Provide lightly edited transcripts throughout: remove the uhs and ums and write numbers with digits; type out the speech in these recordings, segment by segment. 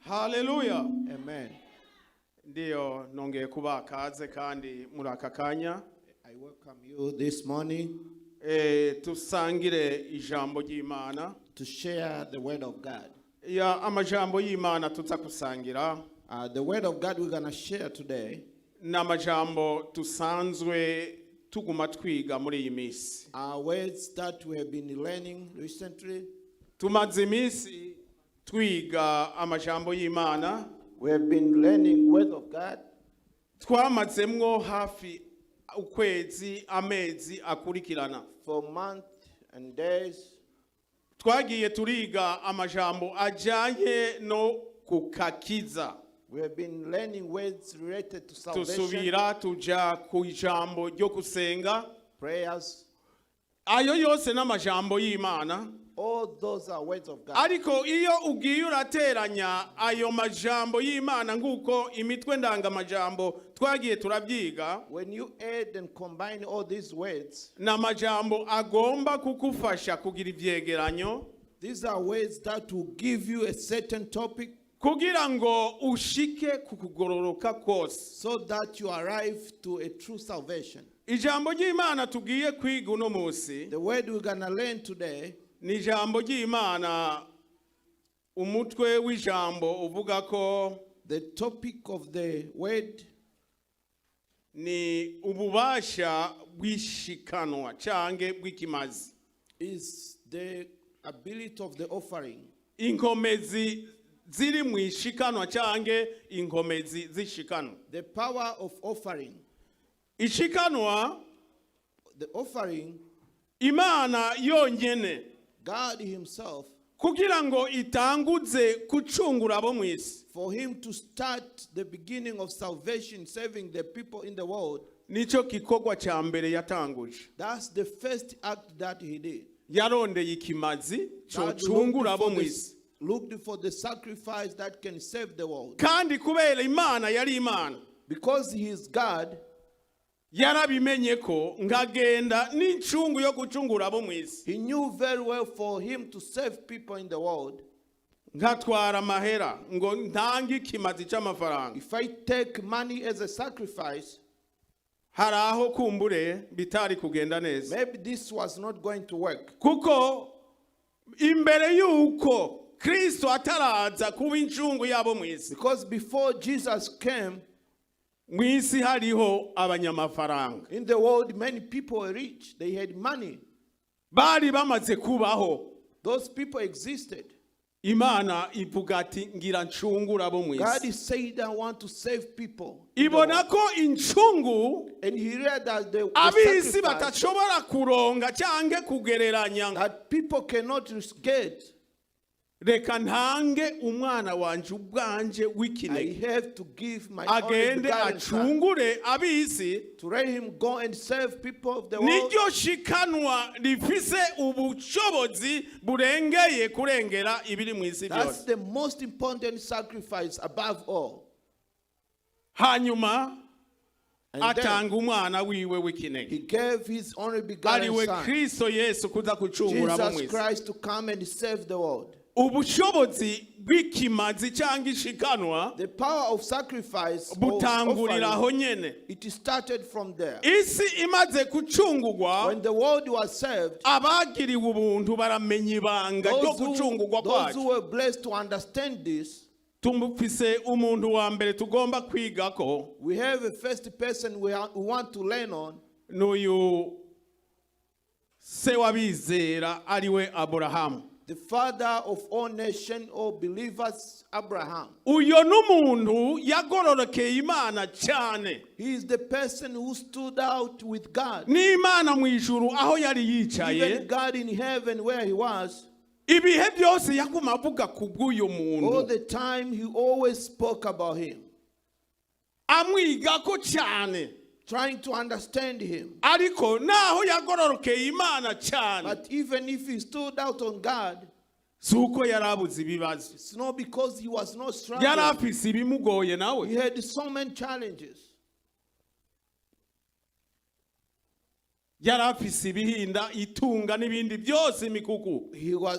Haleluya. Amen. Ndiyo, nongeye kubaha kaze kandi muri aka kanya. I welcome you this morning Tusangire ijambo ry'Imana. To share the word of God. Ya amajambo y'Imana tuza gusangira The word of God we're going to share today ni amajambo tusanzwe tuguma twiga muri iyi minsi. Are words that we have been learning recently. Tumaze iminsi twiga amajambo y'Imana. We have been learning word of God. Twamazemwo hafi ukwezi, amezi akurikirana. For months and days. Twagiye turiga amajambo ajyanye no kukakiza. We have been learning words related to salvation, Tusubira tuja ku ijambo ryo gusenga. Prayers. Ayo yose n'amajambo y'Imana. All those are words of God. Ariko iyo ugiye urateranya ayo majambo y'Imana nk'uko imitwe ndangamajambo twagiye turabyiga, When you add and combine all these words, ni amajambo agomba kugufasha kugira ivyegeranyo these are words that will give you a certain topic kugira ngo ushike ku kugororoka kose. So that you arrive to a true salvation. Ijambo ry'Imana tugiye kwiga uno munsi The word we're going to learn today ni ijambo ry'Imana, umutwe w'ijambo uvuga ko the topic of the word ni ububasha bw'ishikanwa canke bw'ikimazi. Is the ability of the offering. Inkomezi ziri mu ishikanwa canke inkomezi z'ishikanwa. The power of offering. Ishikanwa, The offering, Imana yonyene God Himself, kugira ngo itanguze gucungura abo mu isi, for Him to start the beginning of salvation, saving the people in the world, nicyo gikorwa cya mbere yatanguje. That's the first act that He did. Yarondeye ikimazi God cocungura abo mu isi. Looked for the sacrifice that can save the world. Kandi kubera Imana yari Imana, Because He is God, yarabimenye ko ngagenda n'incungu yo gucungura abo mu isi, He knew very well for Him to save people in the world. Nkatwara amahera ngo ntange ikimazi cy'amafaranga, If I take money as a sacrifice, hari aho kumbure bitari kugenda neza, maybe this was not going to work. Kuko imbere y'uko Kristo ataraza kuba incungu y'abo mu isi, Because before Jesus came, mu isi hariho abanyamafaranga. In the world, many people were rich. They had money. Bari bamaze kubaho. Those people existed. Imana ivuga ati ngira ncungura abo mu God isi. Is saying, "I want to save people in the Ibona world." ko incungu And He read that the ab'isi sacrifice batashobora kuronga cyangwa kugereranya, that people cannot get, reka ntange umwana wanje ubwanje I w'ikinege have to give my only agende begotten son acungure ab'isi. To let him go and save people of the world. Niryo shikanwa rifise ubushobozi burengeye kurengera ibiri mu isi That's byose. The most important sacrifice above all. Hanyuma And then atanga umwana wiwe w'ikinege, he gave his only begotten ariwe son, Kristo Yesu, kuza gucungura abo mu Jesus isi. Christ, to come and save the world. Ubushobozi bw'ikimazi cyangwa ishikanwa The power of sacrifice or butangurira aho offering, nyene. it started from there. Isi imaze gucungurwa, When the world was saved, abagiriwe ubuntu baramenya ibanga ryo gucungurwa those who kwacu. Were blessed to understand this, Tumufise umuntu wa mbere tugomba kwiga ko we have a first person we want to learn on, n'uyu se w'abizera ariwe Aburahamu. The father of all nations, all believers, Abraham. Uyo n'umuntu yagororokeye Imana cyane. He is the person who stood out with God. N'Imana mu ijuru aho yari yicaye, Even God in heaven where he was, ibihe byose yaguma avuga ku bw'uyu muntu, all the time he always spoke about him, amwigako cyane. Trying to understand him. Ariko naho yagororokeye Imana cyane, But even if he stood out on God, si uko yari abuze ibibazo. It's not because he was not Yari struggling. afise ibimugoye nawe. He had so many challenges. Yari afise ibihinda, itunga n'ibindi byose, imikuku.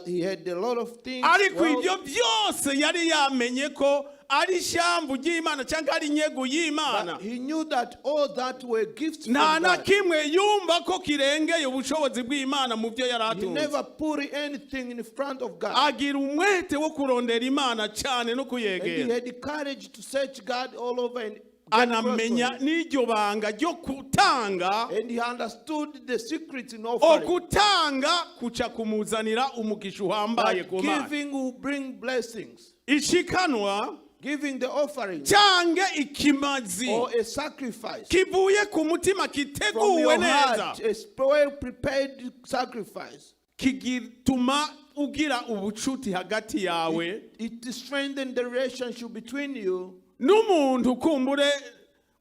He had a lot of things. Ariko Wealth. ibyo byose yari yamenye ko ari ishyambu ry'Imana cyangwa ari inyegu y'Imana. But he knew that all that were gifts from Nta na God. kimwe yumva ko kirengeye ubushobozi bw'Imana mu byo yari He atunze. never put anything in front of God. Agira umwete wo kurondera Imana cyane no And he kuyegera. had the courage to search God all over and get close to Anamenya him. N'iryo banga ryo gutanga. And he understood the secrets in offering. Okutanga kuca kumuzanira umugisha uhambaye That ku Mana. giving will bring blessings. Ishikanwa Giving the offering cyangwa ikimazi or a sacrifice kivuye ku mutima from kiteguwe your neza heart, a well prepared sacrifice. Kigituma ugira ubucuti hagati yawe It strengthens the relationship between you n'umuntu kumbure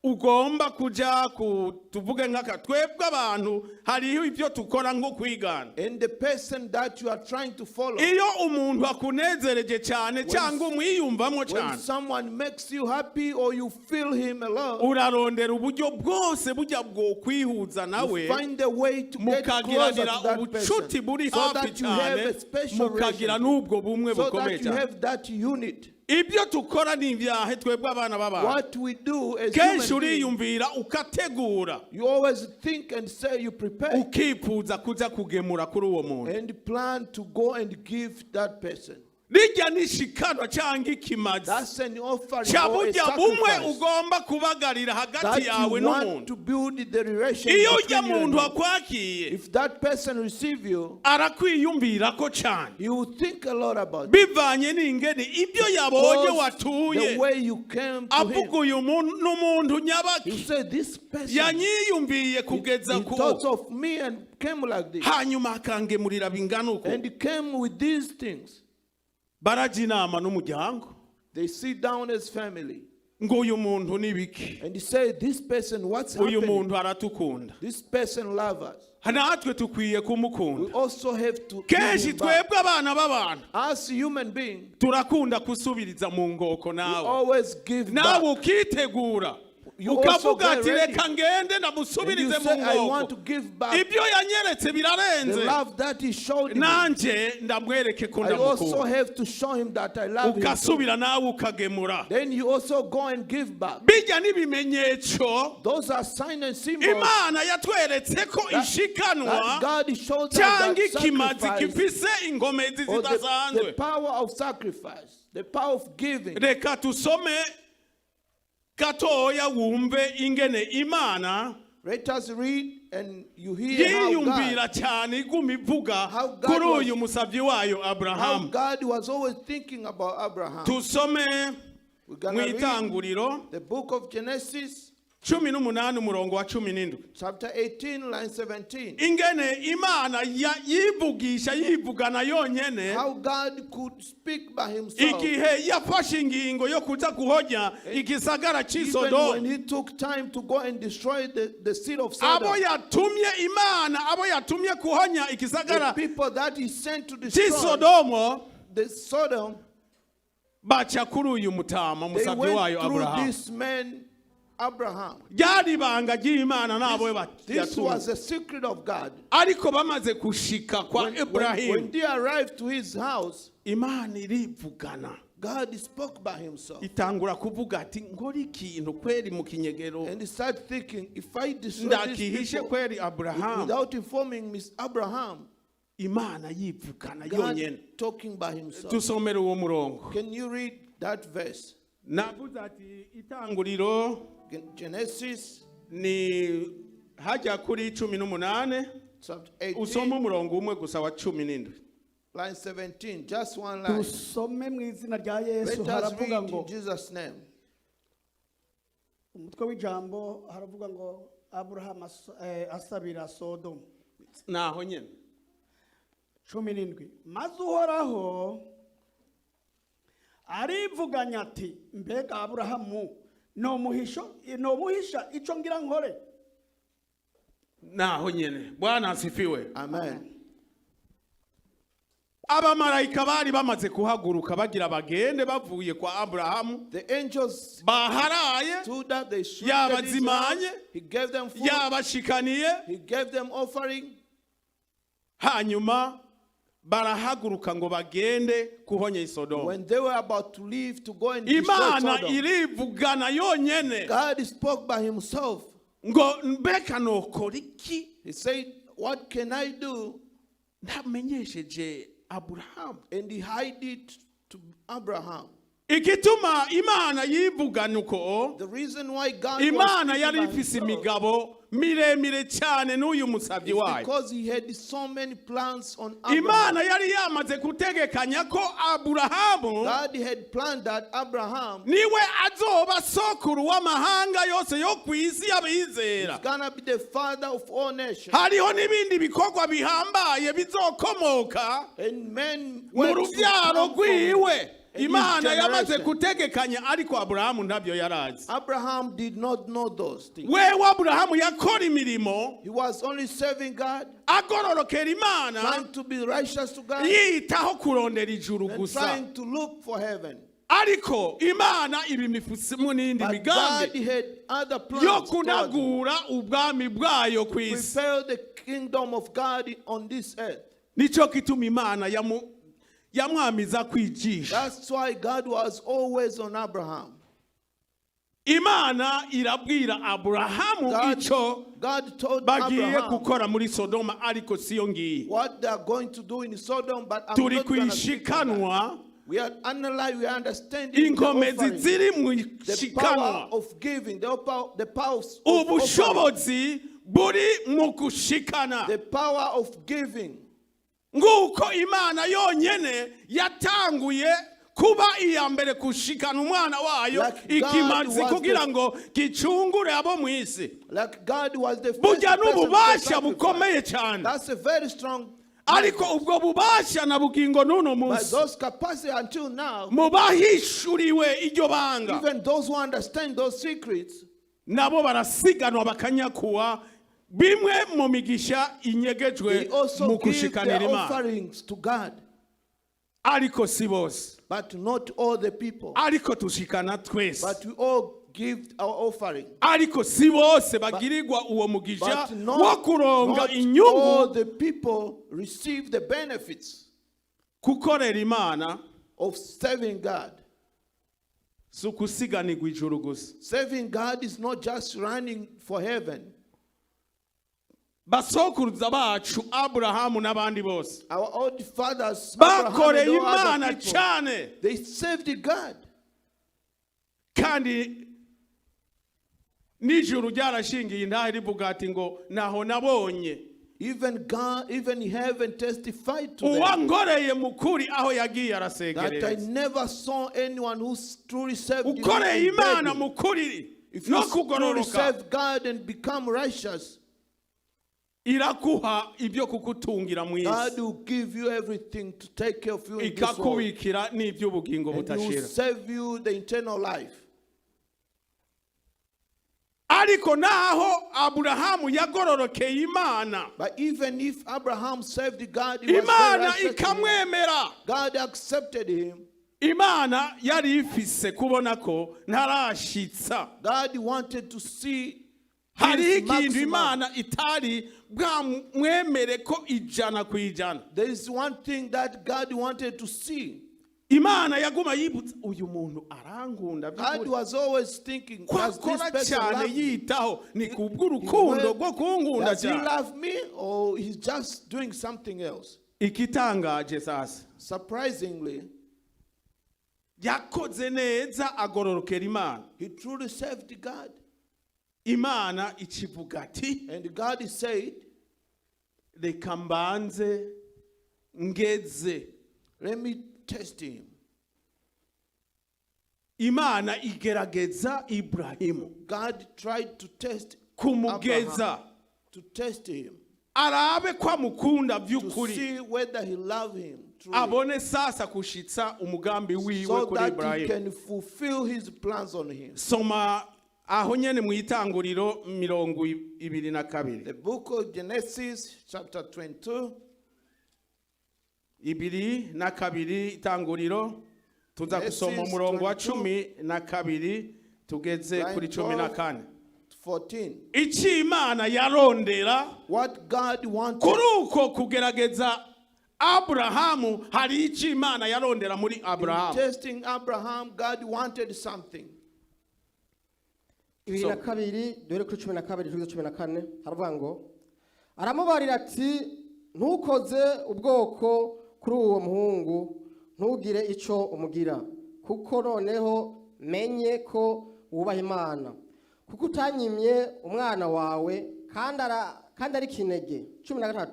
ugomba kuja ku tuvuge nk'aka twebwe abantu hariho ibyo tukora nko kwigana. And the person that you are trying to follow. Iyo umuntu akunezereje cyane cyangwa umwiyumvamo When cyane, someone makes you happy or you feel him a lot, urarondera uburyo bwose bujya bwo kwihuza nawe, you find a way to get closer mukagiranira to that ubucuti person buri so hafi that you have cyane, a special mukagira relationship, n'ubwo bumwe so bukomeye that you cyane. have that unit. Ibyo tukora ni ibyahe twebwe abana b'abantu? What we do as Kenshi human beings, uriyumvira ukategura, you always think and say you prepare ukifuza kuza kugemura kuri uwo muntu. And plan to go and give that person. Rijya nishikanwa cyangwa ikimazi That's an offering cya or a burya bumwe sacrifice ugomba kubagarira hagati that you yawe want n'umuntu. To build the relation Iyo ujya between you and muntu him. akwakiye, If that person receive you, arakwiyumvira ko cyane he will think a lot about it. Bivanye n'ingene ibyo yabonye Because watuye, the way you came to avuga him, uyu muntu n'umuntu he nyabaki said, "This person, yanyiyumviye kugeza he ku thought of me and came like this." hanyuma akangemurira bingana uko. And he came with these things. Barajya inama n'umuryango They sit down as family ngo uyu muntu ni biki? And he said, "This person, what's Uyu happening? Muntu aratukunda. This person loves us. Natwe tukwiye We kumukunda." also have to give Kenshi him back." twebwe abana b'abantu As human beings, turakunda gusubiriza mu ngoko. We Nawe always give nawe back. ukitegura, You also ukavuga get ati ready. reka ngende And you ndamusubirize mu say, "I want to ngoko. Give back Ibyo yanyeretse the birarenze. Love that he showed me. Nanjye ndamwereke ko I also ndamukunda." have to show him that I love him too." Ugasubira nawe ukagemura. Then you also go and give back. Bijya n'ibimenyetso Those are signs and symbols Imana yatweretse ko ishikanwa that God showed us cyangwa that ikimazi sacrifice gifise ingomezi or the zidasanzwe. Power of sacrifice, the power of giving. Reka tusome gatoya wumve ingene Imana Let us read and you hear how yiyumvira God, cyane iguma ivuga how God kuri uyu musabyi wayo how Aburahamu. God was always thinking about Abraham. Tusome We're mu gonna read Itanguriro the book of Genesis, 18 umurongo wa 17. Chapter 18, line 17. Ingene Imana ya- yivugisha yivugana yonyene How God could speak by himself. Igihe yafashe ingingo yo kuza guhonya igisagara cy'i Even Sodomu. when he took time to go and destroy the city of Abo Sodom, yatumye Imana, abo yatumye kuhonya the igisagara people that he sent to cy'i destroy Sodomu the Sodom, baca kuri uyu mutama they musabyi went wayo through Aburahamu. This man, Abraham. Ryari ibanga ry'Imana n'abo This was yatumye. a secret of God. Ariko bamaze gushika kwa When Iburahimu, they arrived to his house, Imana irivugana. God spoke by himself. Itangura kuvuga ati nkora ikintu kweri mu kinyegero And he started thinking, if I destroy these ndakihishe people kweri Aburahamu. Without informing Miss Abraham, Imana yivugana God yonyene. Talking by himself. Tusomere uwo murongo. Can you read that verse? Navuze ati Itanguriro Genesis ni hajya kuri 18, chapter 18, usome umurongo umwe gusa wa 17. Line 17, just one line. Dusome mu izina rya Yesu. Let us Haravuga read ngo in Jesus' name. Umutwe w'ijambo haravuga ngo Aburahamu asabira Sodomu. Naho nyine. 17. Maze Uhoraho arivuganya ati mbega Aburahamu nomuhisha ico ngira nkore? Naho nyine. Bwana asifiwe. Amen. Abamarayika bari bamaze kuhaguruka bagira bagende bavuye kwa Aburahamu. The angels Baharaye. stood up, they shielded his house. Yabazimanye. He gave them food. Yabashikaniye. He gave them offering. Hanyuma barahaguruka ngo bagende kuhonya Isodoma. When they were about to leave to go and destroy Imana Sodom, irivugana yonyene God spoke by himself. Ngo mbeka nokora iki He said, "What can I do?" ntamenyesheje Aburahamu? And he hid it to Abraham. Igituma Imana yivugana uko, The reason why God was Imana speaking yari by ifise himself imigabo miremire cyane n'uyu musabyi is wayo. because he had so many plans on Abraham. Imana yari yamaze gutegekanya ko Aburahamu God had planned that Abraham niwe azoba sokuru w'amahanga yose yo ku isi y'abizera. is gonna be the father of all nations. Hariho n'ibindi bikorwa bihambaye bizokomoka And men mu works will rubyaro come from rwiwe. in his Imana yamaze generation. gutegekanya, ariko Aburahamu ntabyo yarazi. Abraham did not know those things. Wewe Aburahamu yakora imirimo, He was only serving God, agororokera Imana, trying to be righteous to God, yitaho kurondera ijuru and gusa. trying to look for heaven. Ariko Imana ibimifusemo n'indi But God migambi had other plans yo towards him. kunagura ubwami bwayo ku isi. Prepare the kingdom of God on this earth. Nicyo gituma Imana yamwamiza kwigisha. That's why God was always on Abraham. Imana irabwira Aburahamu icyo God told bagiye Abraham gukora muri Sodoma, ariko siyo ngiye. what they are going to do in Sodom, but I'm Turi not ku gonna speak on that. ishikanwa. We are analyzing, we are understanding the Inkomezi offering, ziri mu the power ishikanwa, of giving, the power of offering, ubushobozi buri mu gushikana. The power of giving. Nguko Imana yonyene yatanguye kuba iya mbere gushikana umwana wayo Like God ikimazi was kugira ngo gicungure abo mu isi. Like God was the first Burya person to n'ububasha sacrifice. bukomeye cyane. That's a very strong. Ariko ubwo bubasha na bugingo n'uno But munsi, those capacity until now, mu bahishuriwe iryo banga, even those who understand those secrets, nabo barasiganwa bakanyakuwa bimwe mu migisha inyegejwe they also mu give gushikanira their Imana. Offerings to God. Ariko si bose. But not all the people. Ariko tushikana twese. But we all give our offering. Ariko si bose bagirirwa uwo mugisha But not, wo kuronga not all inyungu. The people receive the benefits Gukorera Imana of serving God. si ukusiganirwa ijuru gusa. Serving God is not just running for heaven. Basokuruza bacu Aburahamu n'abandi bose Our old fathers, Abraham bakoreye and all other Imana people, cyane. they served God. Kandi n'ijuru ryarashingiye intahe rivuga ati ngo naho nabonye Even God, even heaven testified to them uwankoreye mukuri aho yagiye that I arasegereza. never saw anyone who truly served you Ukoreye and Imana begged you. mukuri If no you truly kugororoka, serve God and become righteous, iraguha ibyo kugutungira mu isi, God will give you everything to take care of you in this world. Ikakubikira n'iby'ubugingo And He will budashira. save you the eternal life. Ariko naho Aburahamu yagororokeye Imana, But even if Abraham served God, he was very Imana righteous to him. ikamwemera, God accepted him. Imana yari ifise kubona ko ntarashitsa. God wanted to see Hariho his ikintu maximum. Imana itari bwamwemere ko 100%. There is one thing that God wanted to see. Imana yaguma yibutsa uyu muntu arankunda God by'ukuri. was always thinking, Ko does this akora person cyane love me? yitaho ni kubw'urukundo rwo kunkunda Does he cyane. love me or he's just doing something else? Igitangaje sasa, Surprisingly, yakoze neza agororokera Imana. He truly served God. Imana ikivuga ati And God said, reka mbanze ngeze. "Let me test him." Imana igerageza Iburahimu God tried to test kumugeza Abraham, to test him, arabe ko amukunda to by'ukuri, see whether he loved him truly, abone sasa kushitsa umugambi wiwe so kuri that he Iburahimu. can fulfill his plans on him. Soma aho nyene mu itanguriro 22. The book of Genesis, chapter 22, 22, Itanguriro, tuza Genesis gusoma umurongo wa 22, 12 tugeze line kuri cumi na 12. kane. 14. Icyo Imana yarondera What God wanted kuri uko kugerageza Aburahamu, hari icyo Imana yarondera muri in Aburahamu. testing Abraham, God wanted something. Ibiri na kabiri, dore kuri 12 tugeze 14, haravuga ngo aramubarira ati: "Ntukoze ubwoko kuri uwo muhungu, ntugire icyo umugira, kuko noneho menye ko wubaha Imana, kuko utanyimye umwana wawe kandi ari kinege." 13: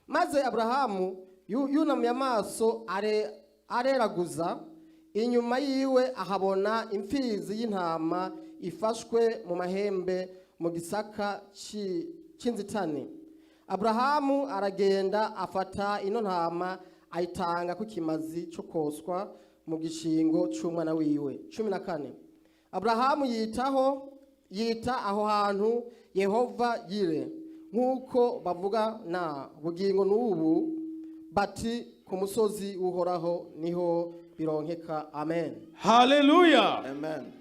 maze Aburahamu yunamuye amaso areraguza inyuma yiwe, ahabona imfizi y'intama ifashwe mu mahembe mu gisaka c'inzitane. Aburahamu aragenda, afata ino ntama, ayitanga ku kimazi cyo koswa mu gishingo c'umwana wiwe. 14: Aburahamu yita aho hantu Yehova Yire, nk'uko bavuga na bugingo n'ubu bati: "Ku musozi w'Uhoraho niho bironkeka." Amen. Haleluya. Amen.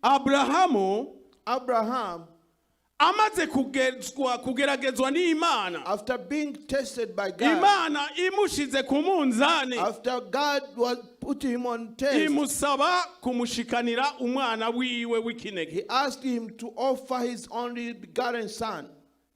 Aburahamu Abraham, amaze kugeragezwa n'Imana, after being tested by God, Imana imushize ku munzani, after God was put him on test, imusaba kumushikanira umwana wiwe w'ikinege. He asked him to offer his only begotten son.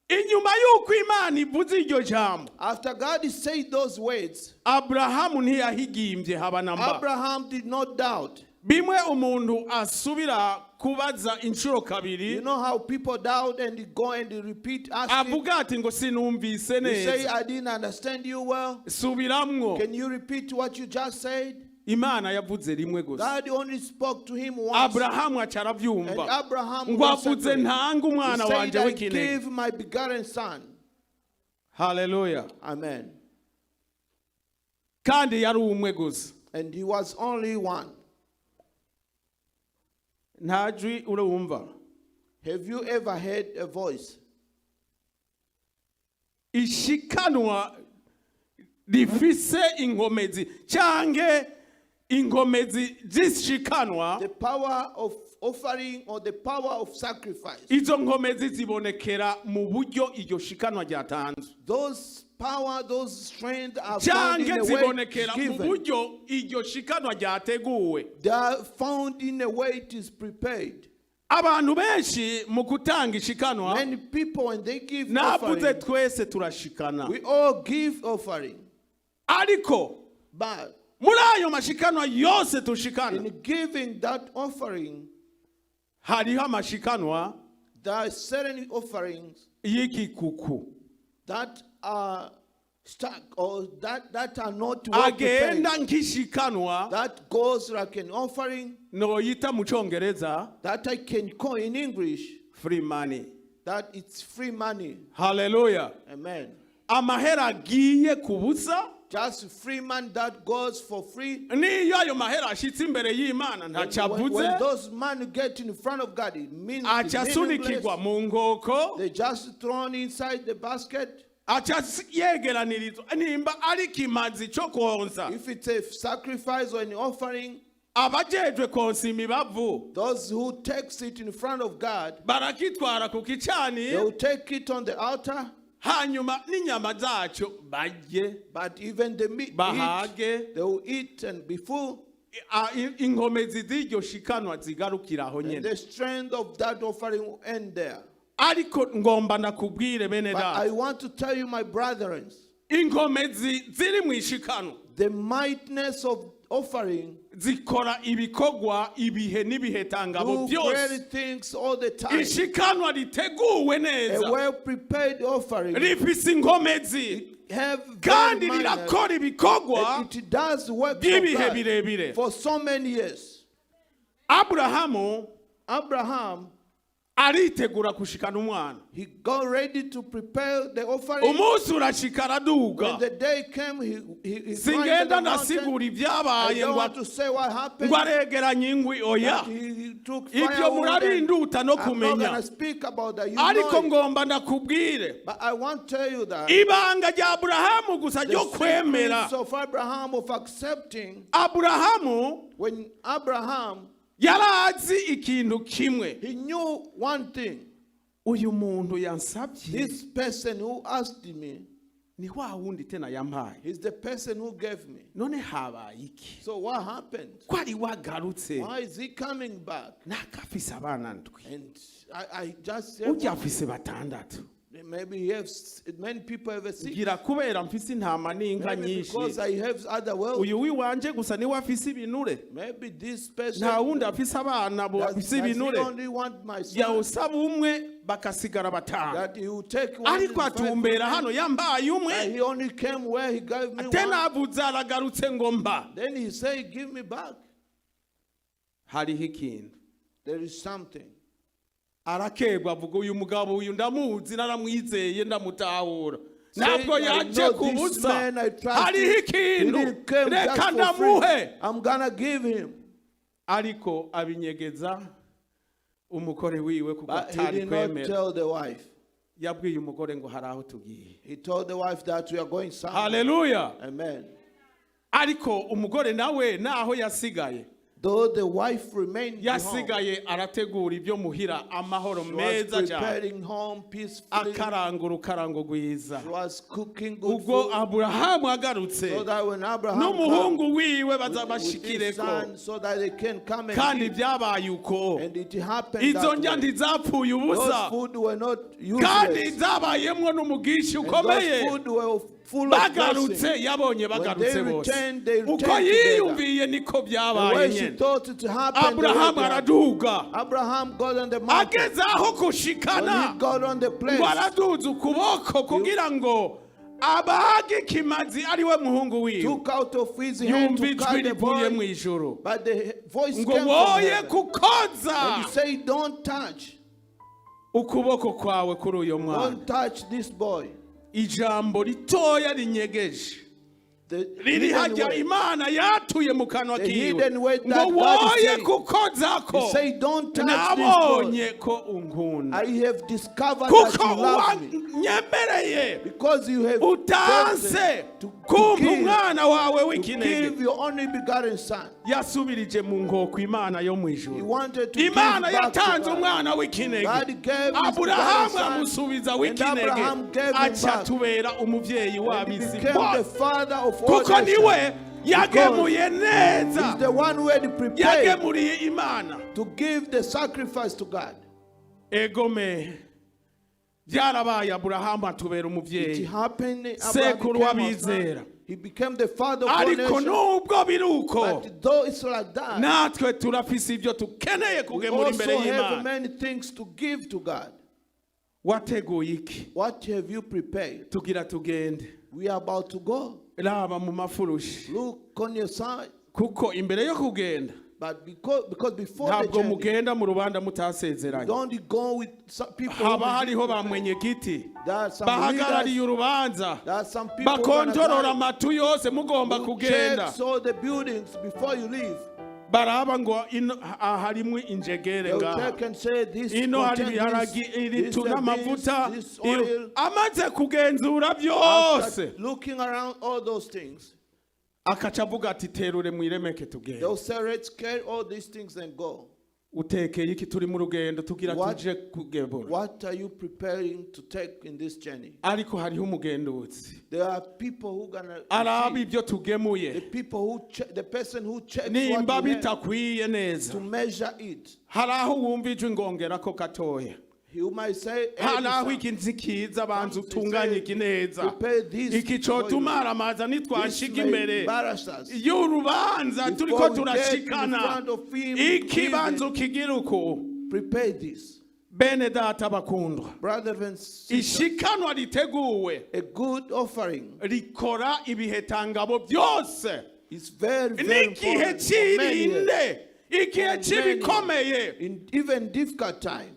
Inyuma y'uko Imana ivuze iryo jambo, After God said those words, Aburahamu ntiyahigimbye haba na mba. Abraham did not doubt. Bimwe umuntu asubira kubaza inshuro kabiri, You know how people doubt and go and repeat asking. Avuga ati ngo sinumvise You say, neza, "I didn't understand you well. Subiramwo. Can you repeat what you just said?" Imana yavuze rimwe gusa. God only spoke to him once. Aburahamu aca arabyumva And Abraham ngo avuze listened to him. ntanga umwana He said, wanje "I w'ikinege. give my begotten son." Haleluya. Amen. Kandi yari umwe gusa. And he was only one. Nta jwi urumva? Have you ever heard a voice? Ishikanwa rifise inkomezi canke inkomezi zishikanwa, The power of offering or the power of sacrifice. Izo nkomezi zibonekera mu buryo iryo shikanwa ryatanzwe, Those power, those strength are found in canke the way zibonekera it's mu given. buryo iryo shikanwa ryateguwe. They are found in the way it is prepared. Abantu benshi mu gutanga ishikanwa, Many people, when they give navuze offering, twese turashikana, we all give offering. Ariko But muri ayo mashikanwa yose tushikana, in giving that offering, hariho amashikanwa there are certain offerings y'igikuku that are stuck or that are not well prepared. agenda nk'ishikanwa, That goes like an offering noyita mu Cyongereza that I can call in English free money. that it's free money. Haleluya. Amen. Amahera agiye ku busa. Just free money that goes for free. Niyo ayo mahera ashitse imbere y'Imana ntacyo When avuze, those money get in front of God, it means aca it's asunikirwa meaningless. Mu nkoko, They just thrown inside the basket. Aca yegeranirizwa nimba ari ikimazi cyo konsa, If it's a sacrifice or an offering, abajejwe konsa imibavu those who takes it in front of God, barakitwara ku they gicaniro, will take it on the altar, hanyuma n'inyama zacyo barye, but even the meat, eat, bahage. they will eat and be full. Inkomezi z'iryo shikanwa zigarukira aho And nyene. the strength of that offering will end there. Ariko ngomba ndakubwire bene But I data, want to tell you, my brethren, inkomezi ziri mu ishikanwa the mightness of offering zikora ibikorwa ibihe n'ibihe tangabo do byose. great things all the time. Ishikanwa riteguwe A neza well prepared offering rifise inkomezi have very kandi minor, rirakora ibikorwa and it does work for, by'ibihe God birebire. for so many years. Aburahamu Abraham Aritegura gushikana umwana. He got ready to prepare the offering. Umunsi urashika araduga. When the day came, he climbed Singenda the mountain. ndasigura I ibyabaye don't ngo want to say what happened. ngo aregeranye ingwi oya. That he took Ibyo firewood and murabinduta no I'm not kumenya. gonna speak about that. You Ariko know it. ngomba ndakubwire But I want to tell you that ibanga rya Aburahamu gusa the ryo kwemera. secrets of Abraham of accepting, Aburahamu when Abraham, yarazi ikintu kimwe. he knew one thing. Uyu muntu yansabye This person who asked me ni wa wundi tena yampaye. is the person who gave me. None habaye iki? So what happened? Ko ari wagarutse Why is he coming back? nakafise abana ndwi And I just said, urya afise batandatu. Maybe he has many people have a sick. Ngira kubera mfise intama n'inka Maybe nyinshi because I have other wealth. uyu wiwanje gusa niwe afise ibinure. Maybe this person Nta wundi afise abana bo does, afise does he ibinure. only want my son, Yawusaba umwe bakasigara batanu. that he will take one Ariko and five atumbera men. hano yambaye That umwe he only came where he gave me one. tenavuze aragarutse ngo mba. Then he said, "Give me back." Hariho ikintu. There is something. Arakegwa avuga uyu mugabo uyu ndamuzi naramwizeye ndamutahura Saying, ntabwo "I yaje know ku this busa. man, I trust Hariho him. He ikintu didn't come just reka for ndamuhe. free. I'm gonna give him." Ariko abinyegeza umugore wiwe kuko But he atari did not kwemera. tell the wife. Yabwiye umugore ngo hari aho tugiye. He told the wife that we are going somewhere. Haleluya. Amen. Ariko umugore nawe naho yasigaye Though the wife remained home, yasigaye arategura ibyo muhira amahoro she was meza cyane preparing home peacefully. akaranga urukarango rwiza. She was cooking good Ubwo food Aburahamu agarutse so that when Abraham n'umuhungu come wiwe with his bazabashikireko. son, so that they can come and Kandi eat. byabaye uko. And it happened Izo that ndya way. ntizapfuye Those ubusa food were not kandi useless. zabayemwo n'umugisha And ukomeye. those food were full of Bagarutse blessing. yabonye When bagarutse they bose returned, they uko returned together. yiyumviye niko The byabaye way she nyene. thought it happened, the way Aburahamu it happened. araduga. Abraham got on the mountain. Ageze aho When gushikana he got on the place, ngo araduza ukuboko kugira ngo abage ikimazi ariwe muhungu wiwe took out of his hand yumva to ijwi cut the rivuye mu boy, ijuru but the voice ngo came from woye heaven. kukoza And he said, "Don't touch, ukuboko kwawe kuri uyo mwana. don't touch this boy." Ijambo ritoya rinyegeje The riri hidden hajya way. Imana yatuye mu kanwa The kiwe hidden way ngo that God is woye saying. kukozako He said, "Don't touch this boy. nabonye ko unkunda I have discovered that kuko you love me wanyemereye because you have utanse chosen to kumva give, umwana wawe to w'ikinege. give your only begotten son." Yasubirije mu nkoko Imana yo mu He ijuru. wanted to give Imana back to yatanze God. umwana w'ikinege God gave his Aburahamu begotten son, amusubiza and w'ikinege Abraham gave him aca back. tubera umuvyeyi And he w'ab'isi became the bose father of all kuko niwe nations. yagemuye neza He's the one who had prepared yagemuriye Imana. to give the sacrifice to God. Egome byarabaye Aburahamu atubera It umuvyeyi happened. Abraham Sekuru became our son. w'abizera. He became the father of all Ariko nations. nubwo biri uko But though it's like that, natwe turafise ibyo tukeneye we kugemura imbere also have y'Imana. many things to give to God. Wateguye iki? What have you prepared? Tugira tugende. We are about to go. Raba mu mafurushi Look on your side. kuko imbere yo kugenda But because before the ntabwo journey, mugenda mu rubanda mutasezeranye. don't go with some people. Who Haba hariho believe- ba mwenyekiti There are some bahagarariye leaders. urubanza There are some people who bakontorora gonna amatu yose mugomba who kugenda check all the buildings before you leave. baraba ngo ino harimwo injegere They'll ngaha check and say this ino hari contain ibiharagi this, iri this, tuna amavuta beans, this oil. amaze kugenzura byose After looking around all those things, akaca avuga ati terure mwiremeke tugende. they'll say, "Let's carry all these things and go." Utekeye iki turi mu rugendo tugira tuje kugebura? What are you preparing to take in this journey? Ariko hariho umugenduzi There are people who gonna araba receive. ibyo tugemuye The people who check, the person who checks what nimba you have bitakwiye neza. to measure it. Hari aho wumva ijwi ngongera ko katoya. He might say, Hari aho "Add iki nzikiza banza Some utunganye say, iki neza prepare this iki before you cotumara this nitwashika may imbere embarrass us." y'urubanza Before turiko we get in turashikana front of him, ikibanza ukigira uko. Prepare this. Bene data bakundwa, Brothers and sisters, ishikanwa riteguwe a good offering rikora ibihetangabo byose is very, very n'igihe important for many years. cy'irinde igihe For many cy'ibikomeye. In even difficult time.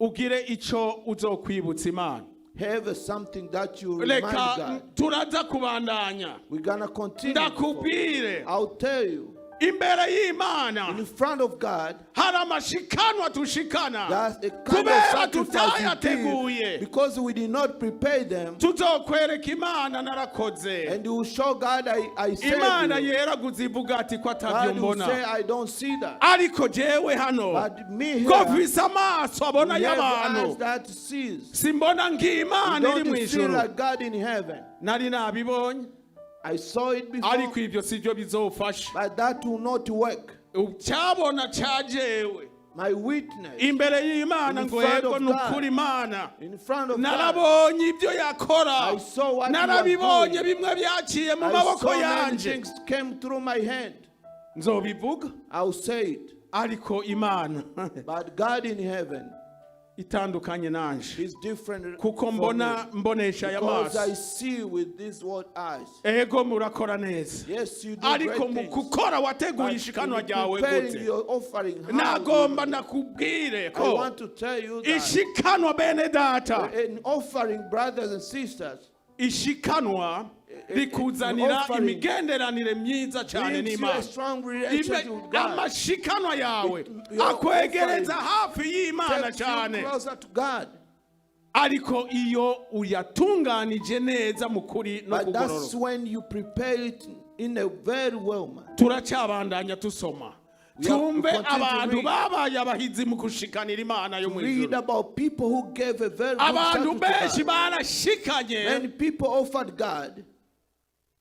Ugire ico uzokwibutsa Imana. Have something that you remind Reka God. turaza kubandanya. We're gonna continue. Ndakubwire, I'll tell you, imbere y'Imana in front of God, hari amashikanwa tushikana that's a kind of kubera sacrifice you tutayateguye. give because we did not prepare them. Tuzokwereka Imana narakoze. And you will show God, I saved Imana you. yeraguza ivuga ati ko atabyo God will mbona, say, I don't see that. ariko jewe hano But me ko here, mfise amaso abona we have y'abantu, eyes that sees. simbona We nk'Imana iri mu don't see ijuru. like God in heaven. Nari nabibonye, I saw it before, ariko ibyo sibyo bizofasha. but that will not work. Cyabona ca jewe My witness imbere y'Imana in ngo front yego of ni God. ukuri Imana in front of God. narabonye ibyo yakora, I saw what he was narabibonye doing. bimwe byaciye mu I maboko saw many yanje, things came through my hand. nzobivuga. I'll say it. Ariko Imana But God in heaven itandukanye nanje is different kuko from mbona me. mbonesha aya Because I maso. see with these what eyes. Ego murakora neza, Yes, you do ariko great mu things. gukora wateguye But ishikanwa in ryawe preparing gute? your offering, how Nagomba you- ndakubwire I ko want to tell you that ishikanwa, bene data, an offering, brothers and sisters, ishikanwa rikuzanira offering imigenderanire myiza cyane brings you a n'Imana. strong relationship with God. Amashikanwa yawe Your akwegereza offering hafi y'Imana Takes you cyane, closer to God. ariko iyo uyatunganije neza mu kuri no But that's kugororoka. when you prepare it in a very well man. Turacyabandanya tusoma, We tumve continue to abantu read. babaye abahizi mu gushikanira Imana yo mu Read ijuru. about people who gave a very good Abantu sacrifice benshi to God. barashikanye. Many people offered God.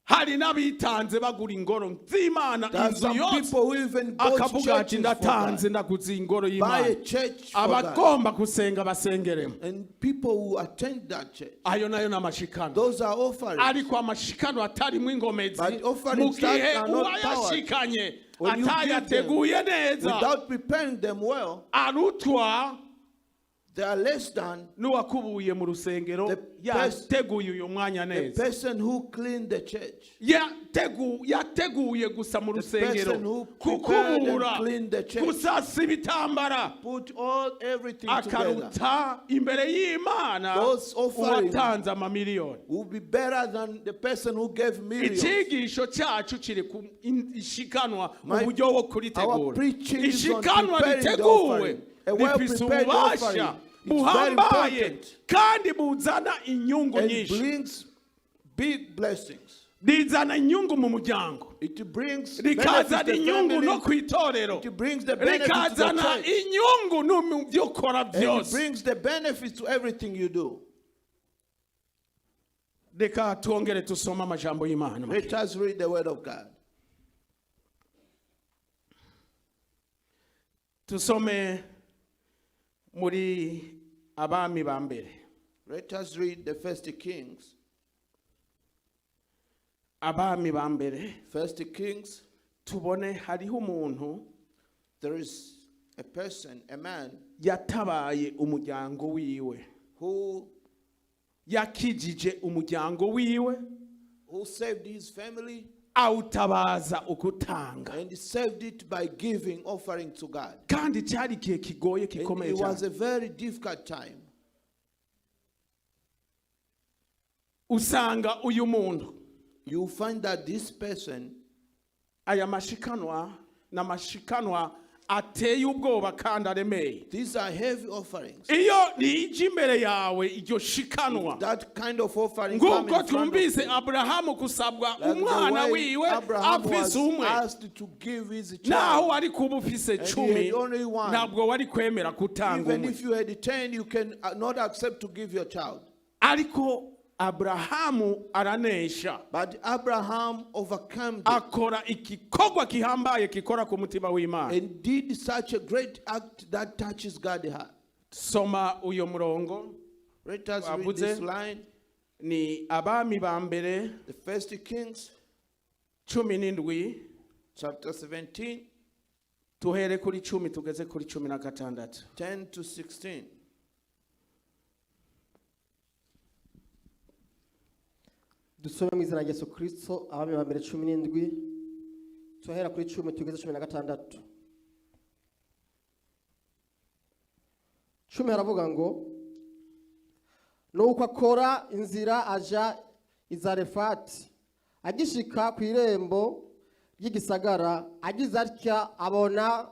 Hari n'abitanze bagura ingoro z'Imana, There are inzu some yose, people who even bought akavuga ati churches for ndatanze, God. ndaguze ingoro Buy a y'Imana, church for God. abagomba gusenga basengeremo. And people who attend that church. Ayo nayo ni amashikano, Those are offerings. ariko amashikano atarimo ingomezi, But offerings mu gihe that are not uwayashikanye When you give them atayateguye neza, without preparing them well, arutwa they are less than n'uwakubuye mu rusengero The yateguye uyu mwanya the neza. person who cleaned the church. Yateguye gusa mu The rusengero, person who prepared and kukubura, cleaned the church. gusasa ibitambara, Put all everything together. akaruta imbere y'Imana Those offering uwatanze amamiliyoni. will be better than the person who gave millions. Icyigisho cyacu kiri ku ishikanwa, uburyo wo Our kuritegura. preaching is on Ishikanwa preparing the riteguwe offering. A rifise well-prepared ububasha offering. It's very buhambaye important kandi buzana inyungu and nyinshi. brings big blessings. Rizana inyungu mu muryango, It brings benefits rikazana to the inyungu no family. ku itorero, It brings the benefits to the rikazana church. inyungu no mu byo ukora And it byose. brings the benefits to everything you do. Reka twongere tusome amajambo y'Imana. Let us read the word of God. Tusome muri Abami ba Mbere. Let us read the First Kings. Abami ba Mbere. First Kings, Tubone hariho umuntu there is a person, a man yatabaye umuryango wiwe, who yakijije umuryango wiwe, who saved his family awutabaza ukutanga. And saved it by giving offering to God. Kandi cyari igihe kigoye, And gikomeye it was cyane. a very difficult time. Usanga uyu muntu, You find that this person, aya mashikanwa ni amashikanwa ateye ubwoba kandi aremeye. These are heavy offerings. Iyo rije imbere yawe iryo shikanwa, That kind of offering come nk'uko in front of twumvise you. Aburahamu kusabwa Like the umwana way wiwe Abraham was afise umwe, asked to give his naho child. wari kuba ufise And he 10, had only one. ntabwo wari kwemera gutanga Even umwe. if you had 10, you can not accept to give your child. Ariko Aburahamu aranesha, But Abraham overcame it akora igikorwa gihambaye gikora ku mutima w'Imana. And did such a great act that touches God's heart. Soma uyo murongo. Let us read Wavuze. This line, Ni Abami ba Mbere the First Kings, 17, chapter 17, tuhere kuri 10 tugeze kuri 16. 10 to 16. Dusome mu izina rya Yesu Kirisito. Abami ba Mbere 17, turahera kuri 10 tugeze 16. 10 haravuga ngo nuko akora inzira aja i Zarefati. Agishika ku irembo ry'igisagara, agize atya abona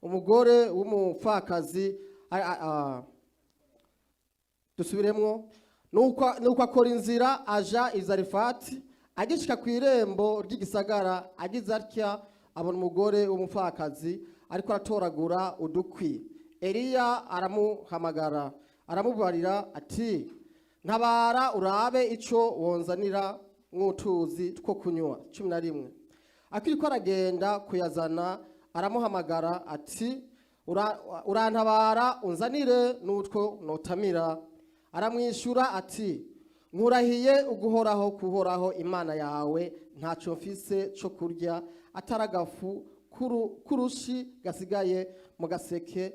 umugore w'umupfakazi. Dusubiremwo. Nuko akora inzira aja i Zarefati. Agishika ku irembo ry'igisagara, agize atya abona umugore w'umupfakazi ariko aratoragura udukwi. Eliya aramuhamagara, aramubarira ati: "Ntabara urabe ico wonzanira mw'utuzi two kunywa." 11. Akiriko aragenda kuyazana, aramuhamagara ati: "Urantabara unzanire n'utwo notamira." Aramwishyura ati: "Nkurahiye uguhoraho kuhoraho Imana yawe, ntacyo mfise cyo kurya atari agafu k'urushi gasigaye mu gaseke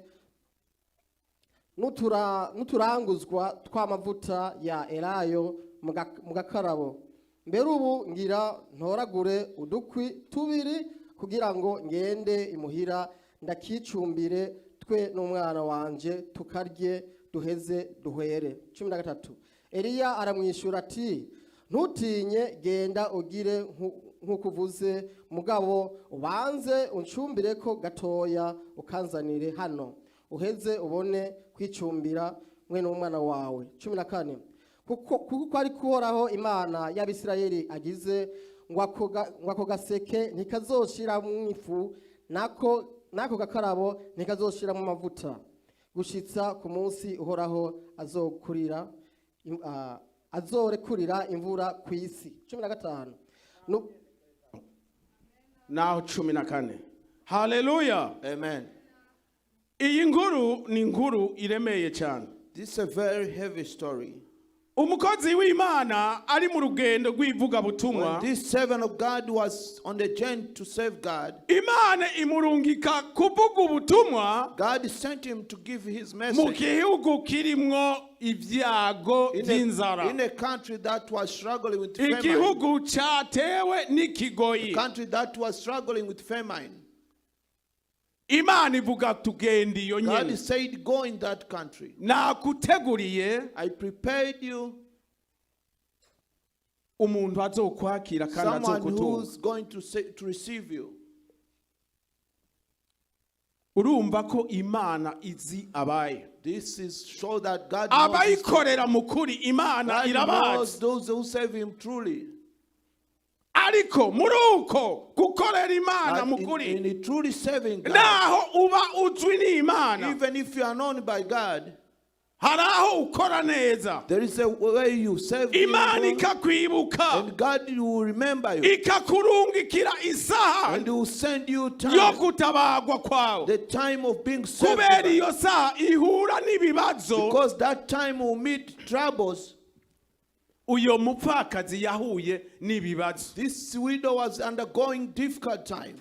n'uturanguzwa tw'amavuta ya elayo mu gakarabo. Mbere ubu ngira ntoragure udukwi tubiri kugira ngo ngende imuhira ndakicumbire, twe n'umwana wanje tukarye, duheze duhwere." 13. Eliya aramwishyura ati: "Ntutinye, genda ugire nk'uko uvuze, mugabo ubanze uncumbire ko gatoya ukanzanire hano, uheze ubone kwicumbira mwe n'umwana wawe." 14. Kuko ari kuhoraho Imana y'Abisirayeli agize ngo ako gaseke ntikazoshiramo ifu, nako gakarabo ntikazoshiramo amavuta, gushitsa ku munsi Uhoraho azorekurira imvura ku isi. 15. Naho 14. Haleluya. Amen. Iyi nkuru ni inkuru iremeye cyane. This is a very heavy story. Umukozi w'Imana ari mu rugendo rw'ivugabutumwa. When this servant of God was on the journey to serve God, Imana imurungika kuvuga ubutumwa God sent him to give his mu message gihugu kirimwo ibyago by'inzara, in a country that was struggling with famine. igihugu cyatewe n'ikigoyi. Country that was struggling with famine. Imana ivuga tugenda iyo God nyene. said, "Go in that country. Nakuteguriye I prepared you umuntu azokwakira kandi someone azokutunga. Who's going to receive you." Urumva ko Imana izi abaye. This is show that God knows his Abayikorera mu kuri, Imana God irabazi. knows those who serve him truly. Ariko muri uko gukorera Imana mu But kuri, in truly serving God, naho uba uzwi n'Imana, even if you are known by God, hari aho ukora neza, there is a way you serve Him, Imana ikakwibuka, and God will remember you, ikakurungikira isaha and He will send you yo time, gutabagwa kwawe. The time of being saved. Kubera iyo saha ihura n'ibibazo. Because that time will meet troubles. Uyo mupfakazi yahuye n'ibibazo. This widow was undergoing difficult time.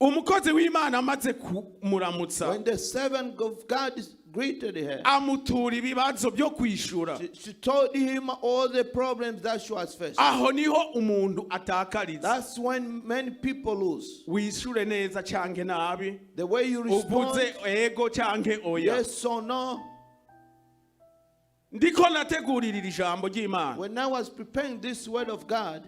Umukozi w'Imana amaze kumuramutsa, When the servant of God greeted her, amutura ibibazo byo kwishura. she told him all the problems that she was facing. Aho niho umuntu atakariza. That's when many people lose. Wishure neza canke nabi, The way you respond, uvuze ego canke oya. Yes or no. Ndiko nategurira iri jambo ry'Imana, When I was preparing this word of God,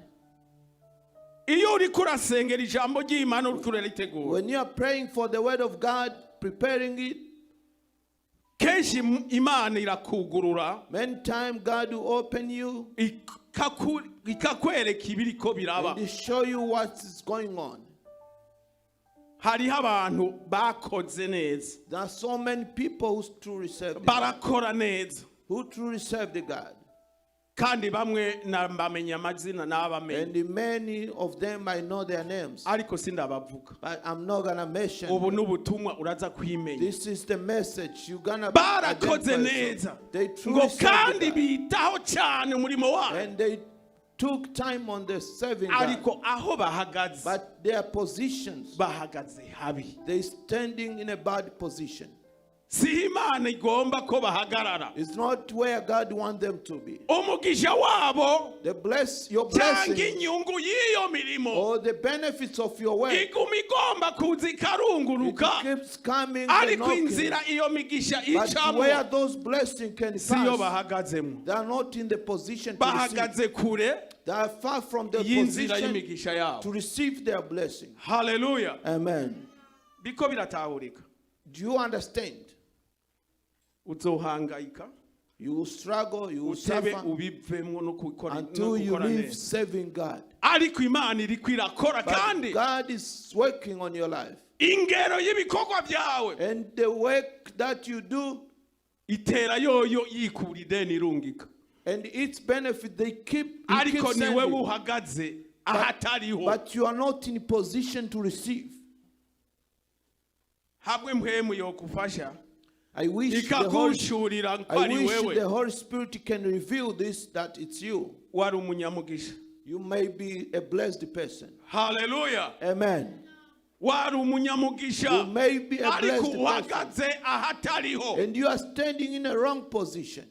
iyo uriko urasengera ijambo ry'Imana, uriko uraritegura, when you are praying for the word of God, preparing it, kenshi Imana irakugurura, many times God will open you ikakwereka ibiriko biraba. And show you what is going on. Hariho abantu bakoze neza, There are so many people who truly serve the God, barakora neza, who truly serve the God. Kandi bamwe nabamenya amazina n'abamenya, And many of them, I know their names, ariko sindabavuga. But I'm not gonna mention. Ubu ni ubutumwa uraza kwimenya. This is the message you're gonna Barakoze identify neza yourself. They truly ngo served kandi God. bitaho cyane umurimo wabo, And they took time on the serving God. Ariko aho bahagaze, But their positions, bahagaze habi. they standing in a bad position. Si Imana igomba ko bahagarara. It's not where God wants them to be. Umugisha wabo The bless your cyangwa blessing inyungu y'iyo mirimo or the benefits of your work. Iguma igomba kuza It ikarunguruka keeps coming and ariko knocking. inzira iyo migisha But icamo where those blessings can siyo pass, bahagazemo. they are not in the position to receive. Bahagaze kure They are far from the y'inzira position y'imigisha yabo. To receive their blessing. Haleluya. Amen. Biko biratahurika. Do you understand? Uzohangayika You will struggle, you will utebe suffer ubivemwo no gukora no until you gukora leave neza serving God. ariko Imana iriko irakora But kandi God is working on your life. Ingero y'ibikorwa byawe And the work that you do itera yoyo yikura ideni irungika and its benefit, they keep, he ariko keeps ni wewe sending. uhagaze ahatariho. But you are not in position to receive. Hamwe mpwemu yokufasha I ikagushurira ko ari wish wewe the Holy Spirit can reveal this, that it's you. Wari umunyamugisha. You may be a blessed person. Haleluya. Amen. Wari umunyamugisha You may be a ariko blessed person. Uhagaze ahatariho. And you are standing in a wrong position.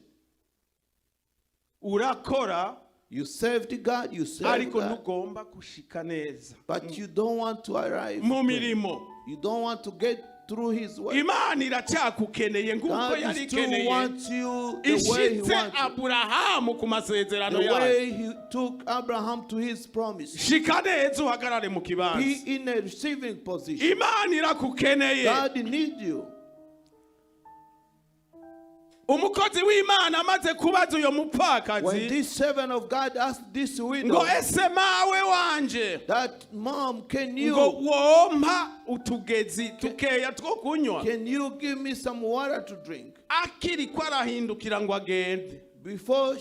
Urakora You served God, you served ariko God, ntugomba gushika neza but you don't want to arrive. Mu mirimo. You don't want to get through His work. Imana iracyakukeneye nk'uko God yari still ikeneye wants you the way He ishitse wants you. Aburahamu ku masezerano The yayo. way He took Abraham to his promise. Shika neza uhagarare mu kibanza. Be in a receiving position. Imana irakukeneye. God needs you. Umukozi w'Imana amaze kubaza uyo When mupfakazi this servant of God asked this widow ngo ese mawe wanje that, "Mom, can ngo you wompa utugezi tukeya two kunywa can you give me some water to drink?" Akiri ko arahindukira ngo agende Before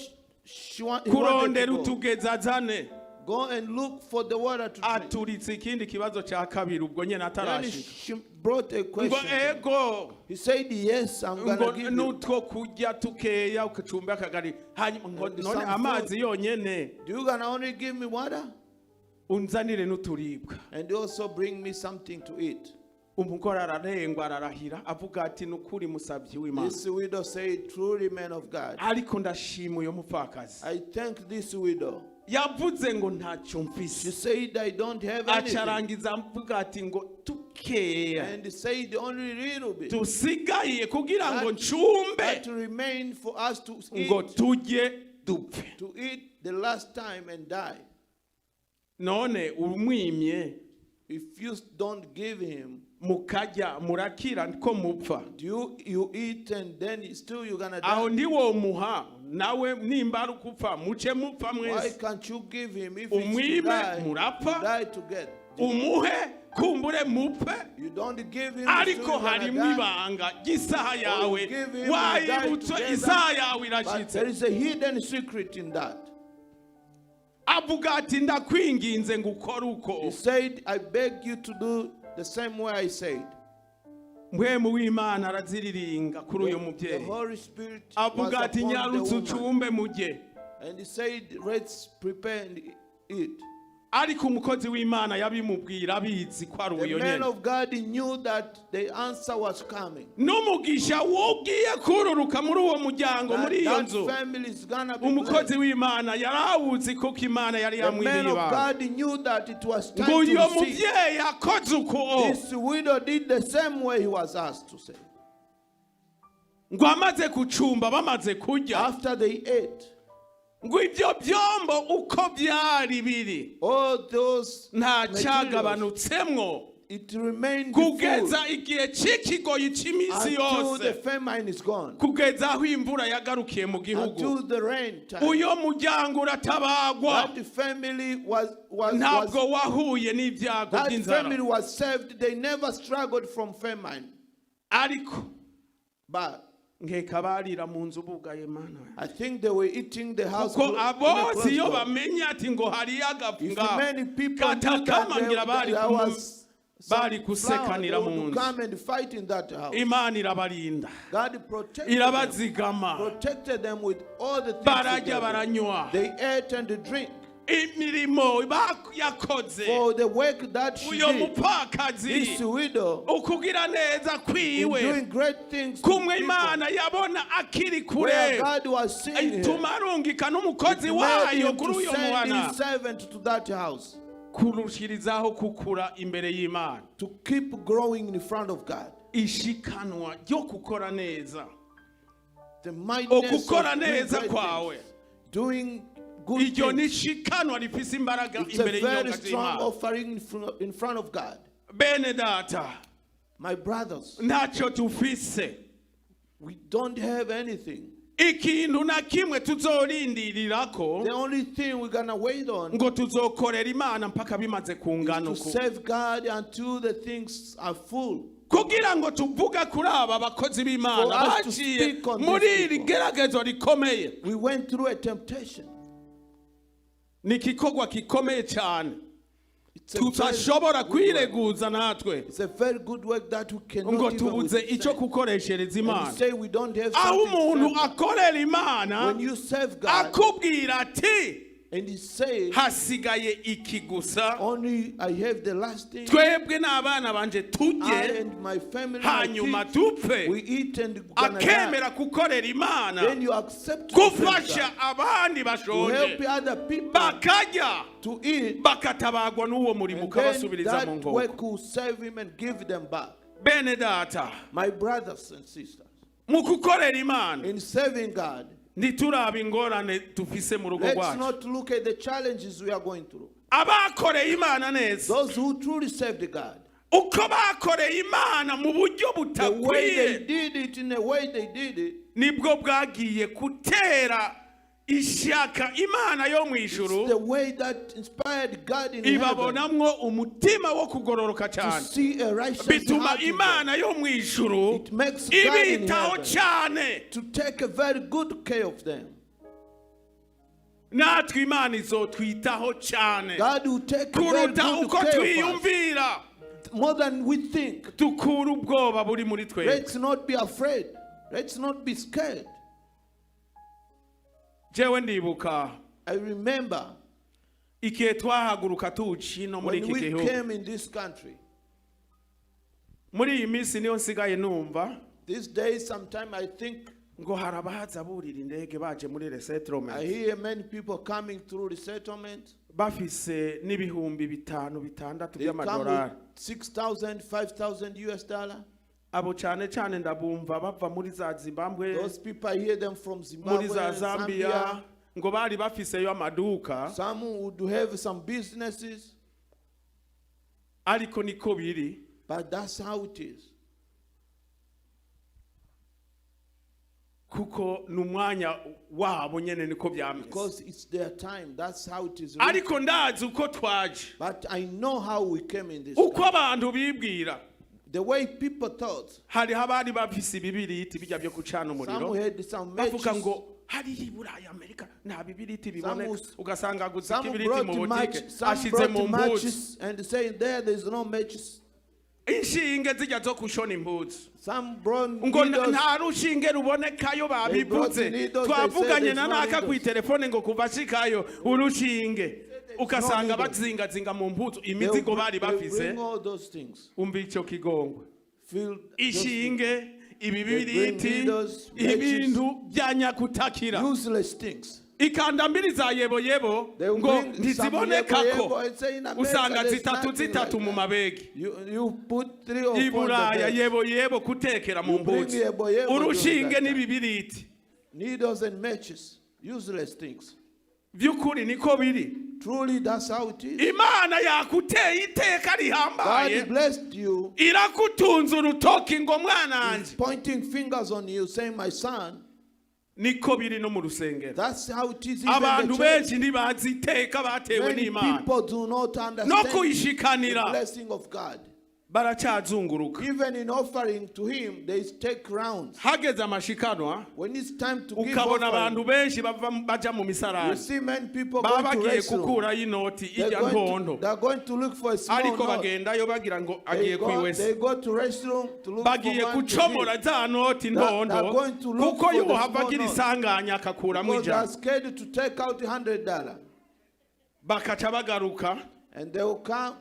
he wanted kurondera to go, utugezi azane go and look for the water to drink. Aturitse ikindi kibazo cya kabiri ubwo nyine Then atarashika she brought a ngo question. ego He said, "Yes, I'm ngo gonna give you." n'utwo kurya tukeya ukacumba akagari hanyuma ngo And none some amazi yonyene Do you gonna only give me water? Unzanire n'uturibwa. And also bring me something to eat. Umugore ararengwa ararahira avuga ati nukuri musabyi w'Imana. This widow said, "Truly, man of God." Ariko ndashima uyo mupfakazi. I thank this widow. Yavuze ngo ntacyo She mfise said, "I don't have anything." acarangiza avuga ati ngo tukeya And said, "Only little bit." Tusigaye kugira ngo ncumbe That remain for us to ngo eat, tujye dupfe. To eat the last time and die. None umwimye If you don't give him, mukarya murakira ko mupfa. do you eat and then still you're gonna Aho die. ntiwomuha nawe nimba ari ukupfa muce mupfa Why mwese. can't you give him if it's to Umwime, die, murapfa. you die together? Umuhe kumbure mupfe. You don't give him, still Ariko you're gonna harimo die. Ibanga ry'isaha yawe Or you give him, you die wayibutswe together. isaha yawe But irashyitse. there is a hidden secret in that. Avuga ati ndakwinginze ngo ukore uko. He said, "I beg you to do the same way I said." Mpwemu w'Imana araziriringa kuri uyu The mubyeyi Holy Spirit was avuga ati upon the nyarutse woman. ucumbe mujye. And he said, "Let's prepare and eat." Ariko umukozi w'Imana yabimubwira abizi ko ari The uyo man nyene of God knew that the answer was coming. N'umugisha wugiye kururuka muri uwo muryango That, muri iyo that nzu family is gonna be umukozi blessed. w'Imana yarawuzi kuko Imana yari The yamwiriye man of ibanga God knew that it was time ngo to uyo receive. mubyeyi akoze uko This widow did the same way he was asked to say. Ngo amaze gucumba bamaze kurya After they ate, ngo ibyo byombo uko byari biri all those nta materials, cyagabanutsemwo it remained full kugeza igihe cy'ikigoyi cy'iminsi until the yose famine is gone, kugeza aho imvura yagarukiye mu gihugu until the rain time. Uyo muryango uratabagwa. That family was Ntabwo wahuye n'ibyago that by'inzara. Family was saved. They never struggled from famine. Ariko But nkeka barira mu nzu bugaye mana. I think they were eating the house Kuko in a abose closed iyo door. bamenye ati ngo hariyo agafu If ngaho many people knew that katakamangira bari there was some bari flour, gusekanira they mu would nzu. come and fight in that house. Imana irabarinda God protected them, irabazigama protected them with all the things bararya together. baranywa. They ate and they drink. Imirimo yakoze For the work that she uyo did, mupfakazi, this widow, ukugira neza in kwiwe doing great things to kumwe people, Imana yabona akiri where kure, God was seeing her, ituma arungika n'umukozi it made wayo him kuri to uyo send mwana his servant to that house kurushirizaho kukura imbere y'Imana. To keep growing in front of God. Ishikanwa ryo gukora neza, The mindness of ukukora doing neza great kwawe, things, doing good iryo ni things. ishikanwa rifise imbaraga It's a imbere very y'inyonga strong z'Imana. offering in front of God. Bene data, My brothers, ntacyo dufise, we don't have anything. Ikintu na kimwe tuzorindirirako The only thing we're gonna wait on ngo tuzokorera Imana mpaka bimaze kungana is to uku, serve God until the things are full. Kugira ngo tuvuge kuri aba bakozi b'Imana For us to baciye speak on these muri iri people. geragezo rikomeye. We went through a temptation. Ni igikorwa gikomeye cyane It's a very tutashobora good work. kwireguza natwe It's a very good work that we cannot ngo even tubuze icyo withstand. gukoreshereza And Imana. we say we don't have Aho something to umuntu serve God. akorera Imana When you serve God akubwira ati and he say hasigaye iki gusa, only I have the last thing, twebwe n'abana banje I tujye and my family, my hanyuma kids, dupfe, we eat and gonna die. Akemera gukorera Imana, Then you accept to serve gufasha God, abandi to bashonje help other people bakarya, to eat, bakatabagwa n'uwo murimo, and then ukabasubiriza mu that nkoko. work will serve him and give them back. Bene data, My brothers and sisters, mu gukorera Imana in serving God, ntituraba ingorane dufise mu rugo let's rwacu. Not look at the challenges we are going through. Abakoreye Imana neza, Those who truly served God, uko bakoreye Imana mu buryo the way they butakwiye, did it, in the way they did it, nibwo bwagiye gutera ishyaka Imana yo mu it's ijuru, the way that inspired God in heaven ibabonamwo umutima wo kugororoka to cyane, see a righteous bituma heart in them. Imana yo mu ijuru It makes God in ibitaho heaven cyane. To take a very good care of them. Natwe Imana izotwitaho cyane God will take a very kuruta good uko care of us, twiyumvira. More than we think. Dukure ubwoba buri muri twebwe. Let's not be afraid. Let's not be scared. Jewe ndibuka I remember igihe twahaguruka tuci no muri when iki we gihugu. Came in this country. Muri iyi minsi niyo nsigaye numva These days, sometimes I think ngo hari abaza burira indege baje muri I resettlement hear many people coming through the settlement. Bafise n'ibihumbi bitanu bitandatu They come by'amadolari. With 6,000, 5,000 US dollar. Abo cyane cyane ndabumva bava muri za Zimbabwe, Those people, I hear them from Zimbabwe, muri za Zambia, Zambia. Ngo bari bafiseyo amaduka. Some would have some businesses, Ariko niko biri. But that's how it is. Kuko ni umwanya wabo nyene niko byameze. Because it's their time. That's how it is written. Ariko ndazi uko twaje, But I know how we came in this uko country. Abantu bibwira. The way people thought. Hariho abari bafise ibibiriti bijya byo gucana umuriro, Some had some bavuga matches. ngo hariya i Burayi Amerika nta bibiriti biboneka, Some ugasanga aguze Some ikibiriti brought, mu match, butike some ashize brought mu mpuzu, matches and saying there is no matches. Inshinge zijya zo kushona impuzu, Some brought ngo needles. Nta rushinge rubonekayo They brought babivuze, needles, they twavuganye said there's na no naka ku needles. itelefone ngo kuva ashikayo urushinge, ugasanga Needles. bazingazinga mu mpuzu They imizigo will bari they will bafise. bring all those things. Umva icyo kigongwe, Fill those things. ishinge, ibibiriti, Needles, matches. Ibintu bya nyakutakira, Useless things. Ikandambiri za yeboyebo They will ngo bring some ntizibonekako, yebo-yebo and say in America usanga there's zitatu nothing zitatu like mu that. mabegi. You put three or four I in the Buraya bag. yeboyebo kutekera mu You bring mbuzi, yebo-yebo during urushinge that time. n'ibibiriti. Needles and matches. Useless things. By'ukuri niko biri. Truly, that's how it is. Imana yakuteye iteka rihambaye, God blessed you, iragutunza urutoki ngo mwananje. Pointing fingers on you, saying, "My son." Niko biri no mu rusengero. That's how it is. Even Abantu the church. benshi ntibazi iteka batewe Many n'Imana people do not no understand the kuyishikanira, blessing of God. Baracyazunguruka. Even in offering to Him, they take rounds. Hageze amashikanwa, When it's time to give ukabona abantu offering, benshi bava baja mu you misarani, see many people baba going to bagiye restroom. gukurayo inoti They're ijya going, ntonto, to, they're going to look for a small ariko note. bagendayo bagira ngo They agiye go, kwiwese, they go to restroom to look for bagiye one to gucomora give. za noti ntonto, They're going to look kuko for the yohava small agira note. isanganya akakuramo Because they're 100. scared to take out $100. Bakaca bagaruka. And they will come.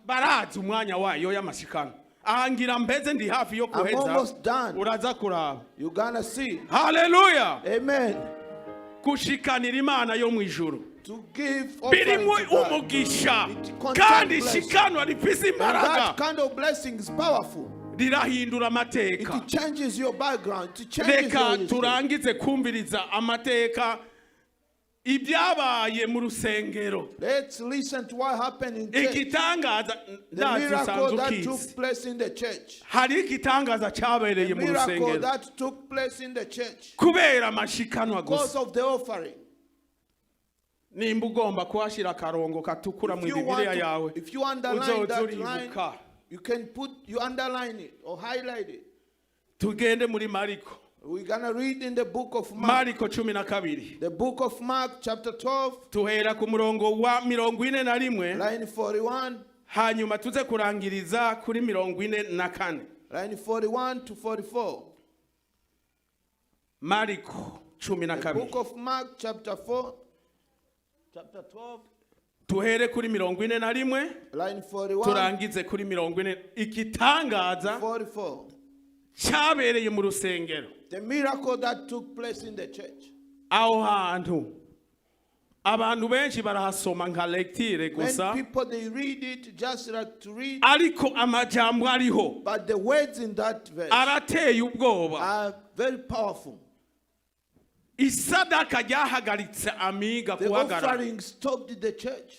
Barazi umwanya wayo y'amashikano ahangira mbeze ndi hafi yo kuheza. Almost done. Uraza kuraba. You're gonna see. Haleluya. Amen. Gushikanira Imana yo mu ijuru To give offering birimo to God. umugisha It contains kandi blessing. ishikanwa rifise And imbaraga that kind of blessing is powerful. rirahindura amateka. It changes your background. It changes Reka your history. turangize kumviriza amateka ibyabaye mu rusengero. Let's listen to what happened in church. Igitangaza The ndazi miracle usanzwe that ukizi. took place in the church. Hari igitangaza cyabereye mu Miracle rusengero that took place in the church kubera amashikanwa because gusa. of the offering. Nimba ugomba kuhashyira akarongo katukura mu If you, want Bibiliya yawe, to, if you underline uzoza that line, uribuka. you can put, you underline it or highlight it. Tugende muri Mariko. We're gonna read in the book of Mark. Mariko 12. The book of Mark, chapter 12, Tuhera ku murongo wa 41, line 41, hanyuma tuze kurangiriza kuri 44. Line 41 to 44. Mariko cumi na The kabiri. book of Mark, chapter 4, chapter 12, Tuhere kuri 41, line 41, turangize kuri 40. Igitangaza 44. cyabereye mu rusengero. The miracle that took place in the church. Aho hantu abantu benshi barahasoma nka lecture gusa, When people they read it just like to read, ariko amajambo ariho but the words in that verse arateye ubwoba. are very powerful. Isadaka ryahagaritse amiga The guhagarara. offering stopped the church.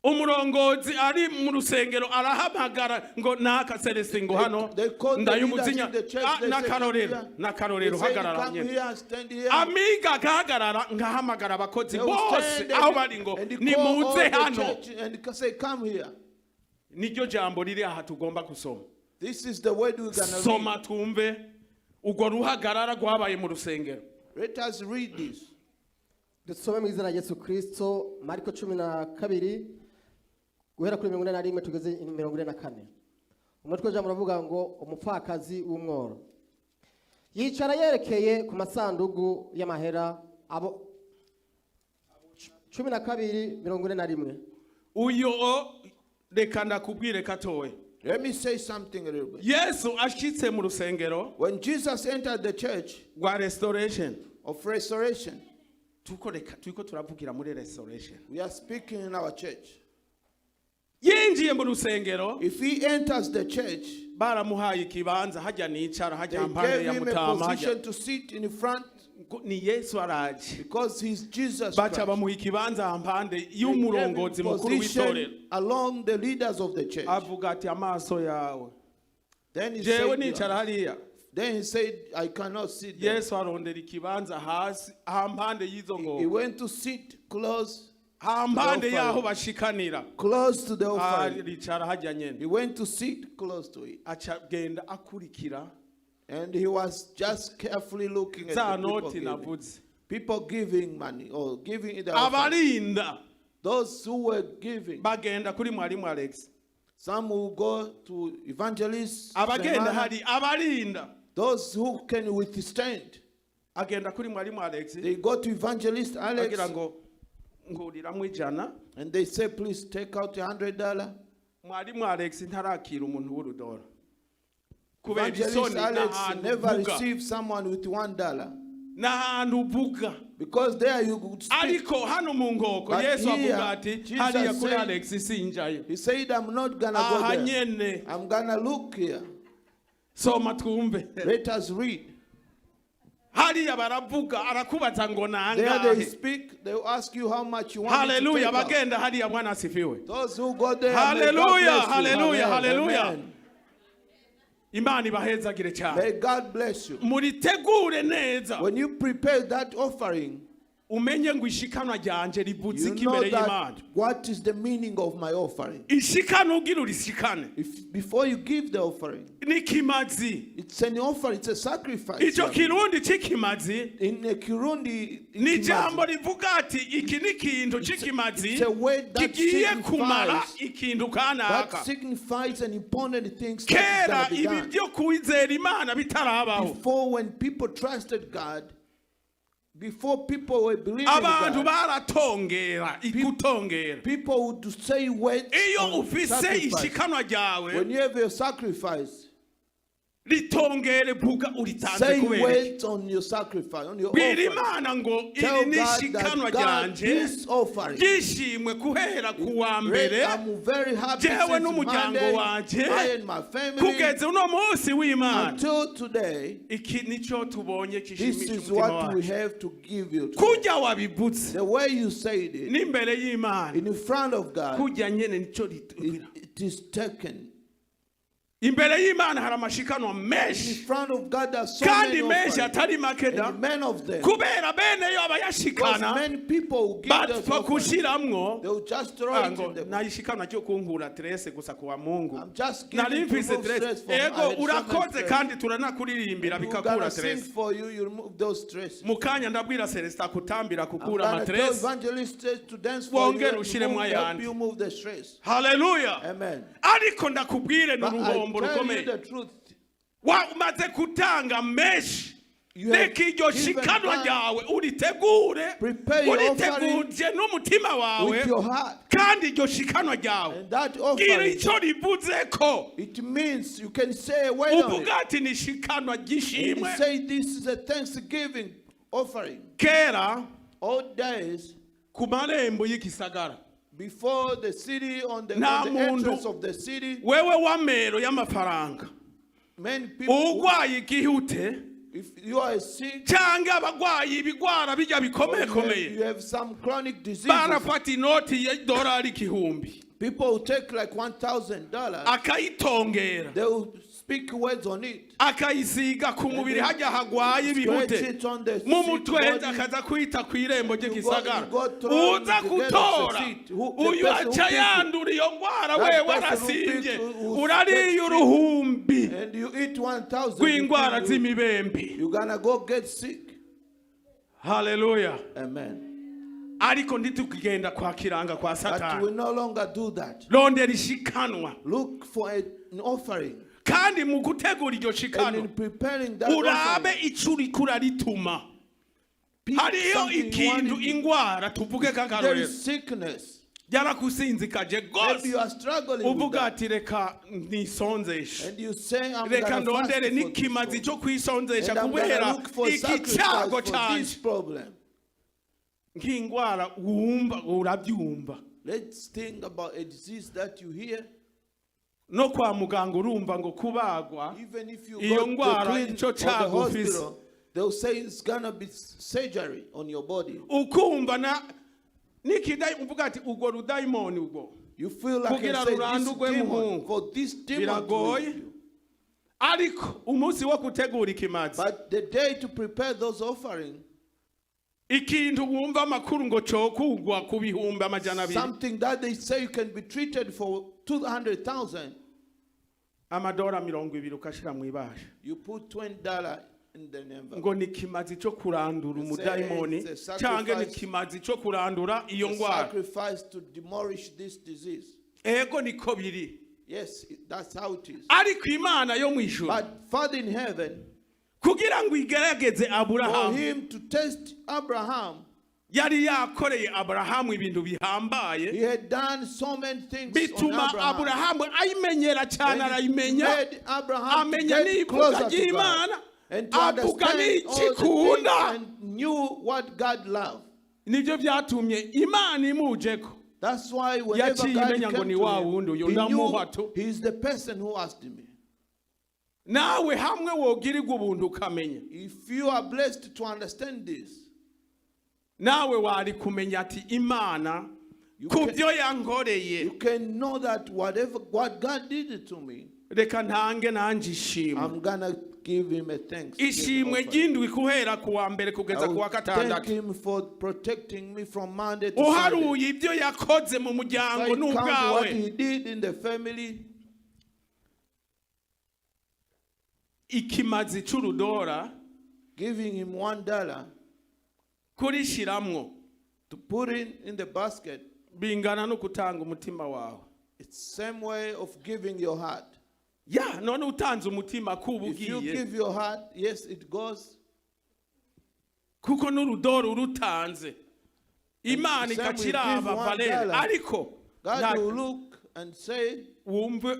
Umurongozi ari mu rusengero arahamagara ngo naka Celestin ngo hano They called the leaders ndayumuzinya. in the church. Ah, They said, n'akarorero "Come here." n'akarorero They said, hagarara "Come nyene." here, stand here. Amiga agahagarara nkahamagara abakozi They will bose stand aho bari ngo and call all nimuze the hano. church and say, "Come here." Niryo jambo riri aha tugomba gusoma. This is the word we're gonna Soma read. twumve urwo ruhagarara rwabaye mu rusengero. Let us read this. Dusome mu izina rya Yesu Kristo, Mariko 12 guhera kuri 41 tugeze 44. Umutwe w'ijambo uravuga ngo umupfakazi w'umworo yicara yerekeye ku masandugu y'amahera abo. 12 41. Uyo reka ndakubwire katoya. Let me say something a little bit. Yesu ashitse mu rusengero When Jesus entered the church rwa Restoration, of Restoration, tuko reka turiko turavugira muri Restoration, we are speaking in our church. Yinjiye mu rusengero, If he enters the church, baramuhaye ikibanza hajya nicara they hajya mpande gave ya him a mutama hajya position to sit in front Ngo ni Yesu araje, because he's Jesus baca Christ. bamuha ikibanza mpande They gave him y'umurongozi mukuru w'itorero. position along the leaders of the church. Avuga ati amaso yawe Then he jewe said, nicara hariya. then he said, "I cannot sit there." Yesu arondera ikibanza hasi hampande y'izo He ngoma, went to sit close, hampande The y'aho offering. bashikanira. Close to the offering. Aricara hajya nyene. He went to sit close to it. Aca genda akurikira And he was just carefully looking at za the people noti giving. navuze. People giving money or giving the offering. Abarinda Those who were giving. bagenda kuri mwarimu Alex. Some will go to evangelists. Abagenda Semana. hari abarinda Those who can withstand. Agenda kuri mwarimu Alex They go to evangelist Alex agira ngo nguriramwo 100. and they say, "Please take out $100." Mwarimu Alex ntarakira umuntu w'urudora kubera Evangelist isoni Alex n'ahantu never uvuga received someone with $1 n'ahantu uvuga because there you could speak. Ariko hano mu nkoko But Yesu here, avuga ati Jesus hariya kuri said- Alex sinjayo, He said, "I'm not gonna go aha there. nyene. I'm gonna look here." Soma twumve. Let us read. Hariya baravuga arakubaza ngo There they nangahe. speak, they will ask you how much you want me to Haleluya take out. bagenda hariya mwana asifiwe. Those who go there, may God Hallelujah, bless you. hallelujah, Amen, hallelujah. amen. Imana ibahezagire cyane. May God bless you. Muritegure neza. When you prepare that offering, Umenye ngo ishikanwa ryanje rivuze you iki know imbere y'Imana. that what is the meaning of my offering. Ishikana ugira urishikane If before you give the offering, n'ikimazi. it's an offering, it's a sacrifice. Icyo kirundi c'ikimazi In a Kirundi, ni ijambo rivuga ati iki ni ikintu c'ikimazi it's a word that kigiye kumara signifies- ikintu that kanaka. signifies an important thing that is Kera gonna be ibi done. byo kwizera Imana bitarabaho, Before, when people trusted God, Before people were believing Abantu God, baratongera igutongera. people would say words Iyo on ufise sacrifice. ishikanwa ryawe, When you have your sacrifice, ritongere, vuga uritanze say kubera iki. words on your sacrifice, on your Bwira offering. Imana ngo iri Tell ni God ishikanwa that God, ryanje this offering, ryishimwe guhera ku wa mbere, I'm very happy jewe since n'umuryango Monday, wanje, I and my family, kugeza uno munsi w'Imana. until today. Iki nico tubonye This kishimisha is umutima what we wacu. have to give you today. Kurya wabivutse The way you said it, n'imbere y'Imana, in front of God, kurya nyene nico ritubwira. it is taken. Imbere y'Imana hari amashikanwa In menshi, front of God, there are so kandi many menshi offerings. atari makeda, And many of them. kubera bene yo Because abayashikana many people who give those bapfa offerings, kushiramwo. they will just throw it Ngo in the nayishikana cyo kunkura trese gusa kuwa Mungu. I'm just giving Nari to mfise remove stress. stress from I Ego had so many urakoze, stress. kandi turanakuririmbira We're bikakura gonna sing stress. for you, you remove those stress. Mu kanya ndabwira Celestin kutambira I'm kukura gonna tell amatress. evangelist to dance for you Wongere and ushiremo move, help ayandi. you move the stress. Haleluya. Amen. Ariko ndakubwire But I n'uruhombo tell you rukomeye. the truth. Wa umaze kutanga menshi. You have Reka iryo given shikanwa thanks. ryawe uritegure, Prepare your uriteguje n'umutima wawe, With your heart. kandi iryo shikanwa ryawe And that gira offering, icyo rivuze ko it means you can say a word on it. uvuga ati ni shikanwa And ry'ishimwe. you say this is a thanksgiving offering. Kera Old days, ku marembo y'igisagara, before the city, Nta on the muntu- entrance of the city, wewe w'amero y'amafaranga, many people, urwaye igihute if you are sick, cyangwa abagwayi ibigwara bijya or bikomekomeye, you have some chronic diseases, barafata inoti y'idolari 1000, people who take like $1,000, akayitongera, they will speak words on it. akayisiga ku mubiri hajya hagwaye Scratch ibihute, it on the mu sick mutwenzi, body. akaza kwita ku irembo ry'igisagara. You go throw Uza together the gutora seat. The uyu person who aca picked it. yandura iyo ndwara. That Wewe person who warasimbye, picked, who urariye gets sick. uruhumbi And you eat 1,000. rw'indwara z'imibembe. You're gonna go get sick. Haleluya. Amen. Ariko ntitukigenda kwa kiranga kwa But we Satani. no longer do that. Rondera ishikanwa, Look for an offering. kandi mu gutegura iryo And shikanwa, in preparing that urabe offering, icyo uriko urarituma. pick Hariyo something you want ikintu, it to- ingwara tuvuge There k'akarorero, is sickness. yarakusinzikaje Maybe rwose, you are struggling with uvuga that. ati reka nisonzeshe, And you say, I'm reka gonna fast ndondere for this n'ikimazi one. cyo kwisonzesha And I'm gonna kubera look for iki sacrifice cyago for this canje. problem. Nk'ingwara wumva urabyumva, Let's think about a disease that you hear. No kwa muganga urumva ngo kubagwa Even if you iyo go to the ngwara clinic icyo or the cyago ufise. hospital, they'll say it's gonna be surgery on your body. Ukumva na n'ikidayi uvuga ati urwo rudayimoni urwo You feel like Kugira and say, this rurandurwe demon, muhungu. for this demon to Biragoye. leave you. Ariko umunsi wo gutegura ikimazi, But the day to prepare those offering, ikintu wumva amakuru ngo cokugwa ku 200,000, something that they say you can be treated for 200,000, amadora 20 ukashira mu ibasha, you put $20 in the envelope. ngo ni ikimazi cyo kurandura umudayimoni It's a sacrifice. cyangwa ni ikimazi cyo kurandura iyo A ndwara. sacrifice to demolish this disease. Ego niko biri. Yes, that's how it is. Ariko Imana yo mu ijuru, But Father in heaven, kugira ngo igerageze for Aburahamu, him to test Abraham, yari yakoreye Aburahamu ibintu bihambaye, he had done so many things on bituma Abraham. Aburahamu ayimenyera cyane, And it arayimenya, made Abraham to amenya get n'ivuga closer to God ry'Imana, and to avuga understand all the things n'ikikunda. and knew what God loved. Nibyo byatumye Imana imujeko, That's why whenever yaciye God imenya ngo came ni to wa him, wundi uyu he ndamuha knew tu. he's the person who asked me. Nawe hamwe wogirirwa ubuntu ukamenya, If you are blessed to understand this, nawe wari kumenya ati Imana You ku can- byo yankoreye, you can know that whatever what God did to me, reka ntange nanjye ishimwe. I'm gonna give him a thanks. Ishimwe ry'indwi guhera ku wa mbere I kugeza ku will wa thank gatandatu, him for protecting me from Monday to Sunday. uharuye ibyo yakoze mu If muryango I count what n'ubwawe, he did in the family, ikimazi c'urudora giving him $1 kurishiramwo to put in the basket, bingana no gutanga umutima wawe. it's same way of giving your heart. Ya none utanze umutima kuba If you ugiye. give your heart, yes, it goes. Kuko n'urudoro urutanze Imana Same we give ikaciraba one valere dollar. ariko God will look and say, wumve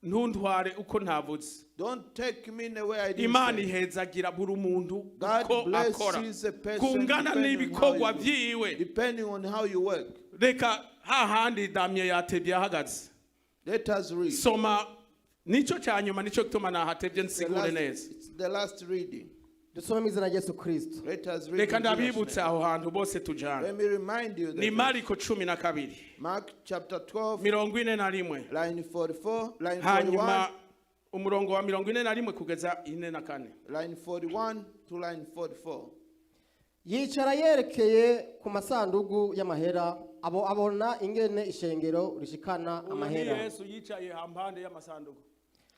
ntuntware uko ntavuze. "Don't take me in a way I didn't Imana say." ihezagira buri muntu God uko akora blesses a person kungana depending on n'ibikorwa how you do, byiwe. depending on how you work. Reka hahandi damye yatebye ahagaze. Let us read. Soma nicyo cya nyuma nicyo gituma nahatebye It's the nsigure last, neza. it's the last reading. Dusome mu izina rya Yesu Kristo. Let us read Reka in Jesus' ndabibutse name. aho hantu bose tujana. Let me remind you Ni that Mariko 12 Mark chapter 12, 41 line 44, line hanyuma 41, umurongo wa 41 kugeza 44. Line 41 to line 44. Yicara yerekeye ku masandugu y'amahera abo abona ingene ishengero rishikana Uyu ni amahera. Yesu yicaye hampande y'amasanduku.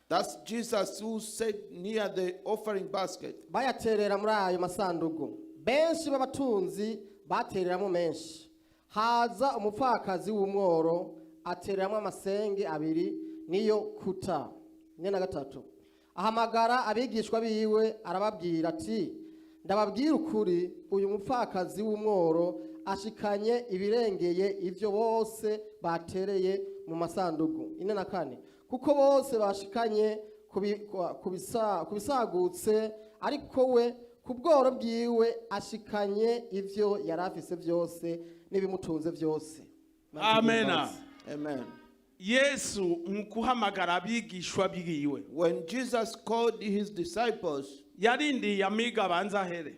That's Jesus who sat near the offering basket. Bayaterera muri ayo masandugu benshi b'abatunzi batereramo menshi haza umupfakazi w'umworo atereramo amasenge abiri niyo kuta 43 ahamagara abigishwa biwe arababwira ati ndababwira ukuri uyu mupfakazi w'umworo ashikanye ibirengeye ibyo bose batereye mu masandugu 44 kuko bose bashikanye ku bisagutse ariko we ku bworo bwiwe ashikanye ibyo yari afise byose n'ibimutunze byose. Amena. Amen. Yesu mu guhamagara abigishwa biwe When Jesus called his disciples, yarindiye amiga abanza ahere?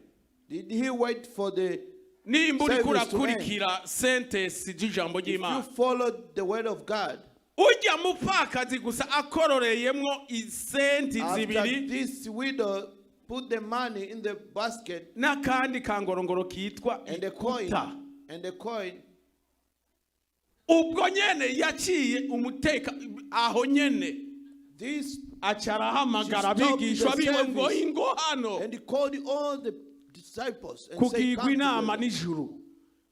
Did he wait for the Nimba uriko service to end? urakurikira sentence ry'ijambo If you ry'Imana followed the word of God, ujya mupfakazi gusa akororeyemwo isenti after zibiri this widow put the money in the basket n'akandi kangorongoro kitwa and the coin ikuta and the coin, ubwo nyene yaciye umuteka aho nyene this aca arahamagara She stopped abigishwa the biwe ngo service. ingo hano And he called all the disciples and said, kugirwa "Come inama together." n'ijuru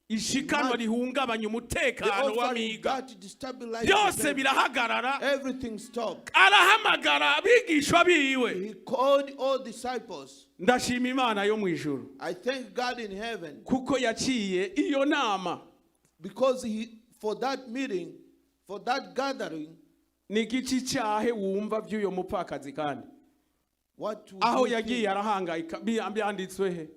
ishikanwa rihungabanya The umutekano offering w'amiga that destabilized the byose temple. birahagarara. Everything stopped. Arahamagara abigishwa biwe. He called all disciples. Ndashima Imana yo mu ijuru I thank God in heaven kuko yaciye iyo nama. because he for that meeting, for that gathering, Ni igici cyahe wumva by'uyo mupfakazi kandi what would aho you yagiye think? arahangayika byanditswe he?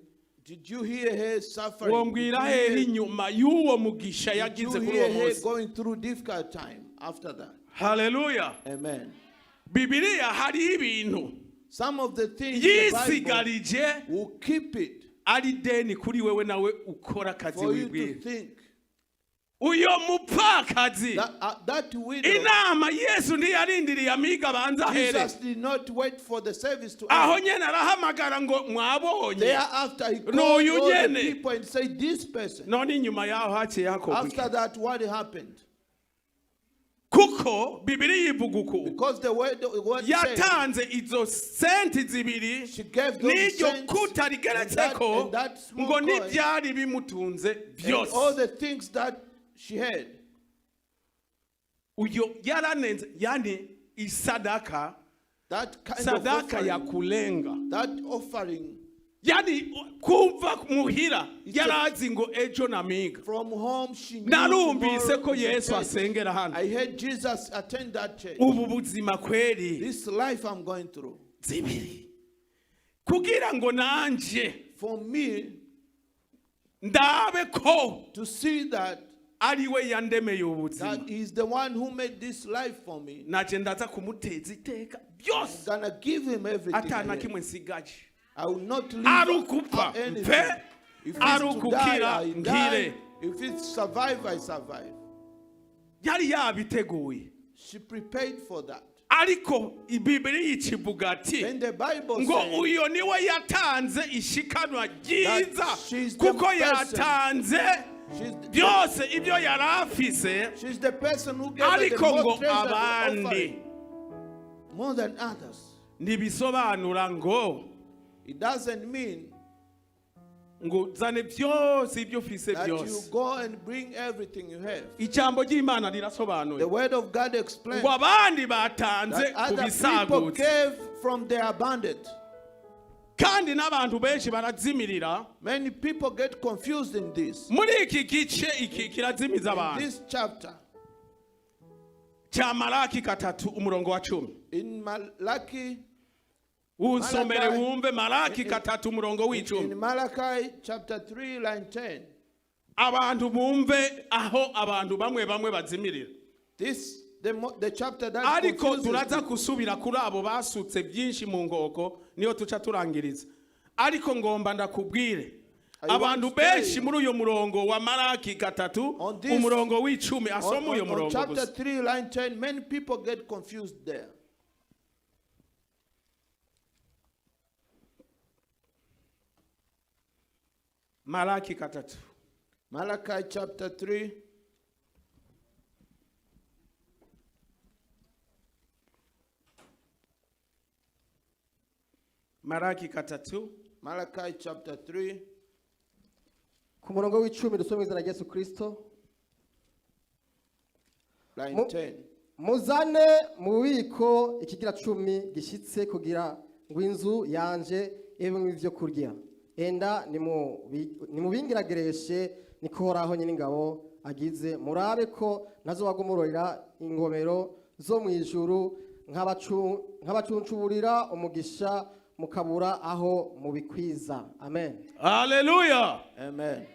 Did you hear her suffering? Wombwira Did you hehe hear, inyuma y'uwo mugisha did yagize you kuri hear uwo her munsi? going through difficult time after that? Haleluya. Amen. Bibiliya hariho ibintu Some of the things the Bible yisigarije will keep it ari deni kuri wewe nawe ukora akazi for you to wibwira think uyo mupfakazi that widow, inama Yesu ntiyarindiriye amiga abanza ahere. Jesus did not wait for the service to Aho end. nyene arahamagara ngo mwabonye Thereafter, he called N'uyu all the nyene. people and said, "This person." None inyuma yaho haciye hakorwa iki? After that, what happened? Kuko Bibiri yivuga uku Because the word said, yatanze izo senti zibiri she gave those n'iryo cents kuta and rigeretseko that, and that small ngo coin n'ibyari bimutunze and all byose. the things that she had. Uyo yaranenze yani isadaka That kind of sadaka ya offering, kulenga that offering yani kuva muhira It's a- yarazi ngo ejo namiga from home, she knew narumvise tomorrow ko is a Yesu church. asengera hano. I heard Jesus attend that church. Ubu buzima kweri This life I'm going through. Zibiri kugira ngo nanje For me ndabe ko to see that ari we yandemeye ubuzima that he's the one who made this life for me. naje ndaza kumuteza iteka byose I'm gonna give him everything. ata I na have. kimwe nsigaje. I will not leave Ari ukupfa, out anything. mpe, If it's ari to die, ukukira, I nkire. die. If it's survive, I survive. Yari yabiteguye. She prepared for that. Ariko Bibiri yikivuga ati Then the Bible ngo says uyo niwe yatanze ishikanwa ryiza That she's the kuko person. yatanze byose ibyo yari afise she's the person who gave her the ariko ngo most treasure the abandi offering, more than others. Ntibisobanura ngo It doesn't mean ngo uzane byose ibyo ufise that you byose. go and bring everything you have. Ijambo ry'Imana rirasobanuye The word of God explains ngo abandi batanze that ku other people bisagutse. gave from their abundance. Kandi n'abantu benshi barazimirira. Many people get confused in this. Muri iki gice iki kirazimiza In abantu. this chapter, Cya Malaki 3 umurongo wa 10. in Malachi, Unsomere Malachi- wumve Malaki 3 umurongo in w'icumi. Malachi chapter 3, line 10. Abantu bumve aho abantu bamwe bamwe bazimirira. This the chapter that Ariko confuses turaza people. gusubira kuri abo basutse byinshi mu nkoko niyo tuca turangiriza. Ariko ngomba ndakubwire I want abantu to tell benshi you. muri uyu murongo wa Malaki 3 On this- umurongo w'icumi asoma uyu On murongo chapter gusa. 3, line 10, many people get confused there. Malaki 3. Malachi chapter 3, Malaki 3. Malachi chapter 3, Ku murongo w'icumi dusome mu izina rya Yesu Kristo. Line 10. Muzane mu bubiko ikigira cumi gishyitse kugira ngo inzu yanje ibemo ibyo kurya. Enda nimubingeragereshe niko Uhoraho Nyiringabo agize murabe ko ntazobagomororera ingomero zo mu ijuru nkabacuncuburira umugisha mukabura aho mubikwiza. Amen. Haleluya. Amen.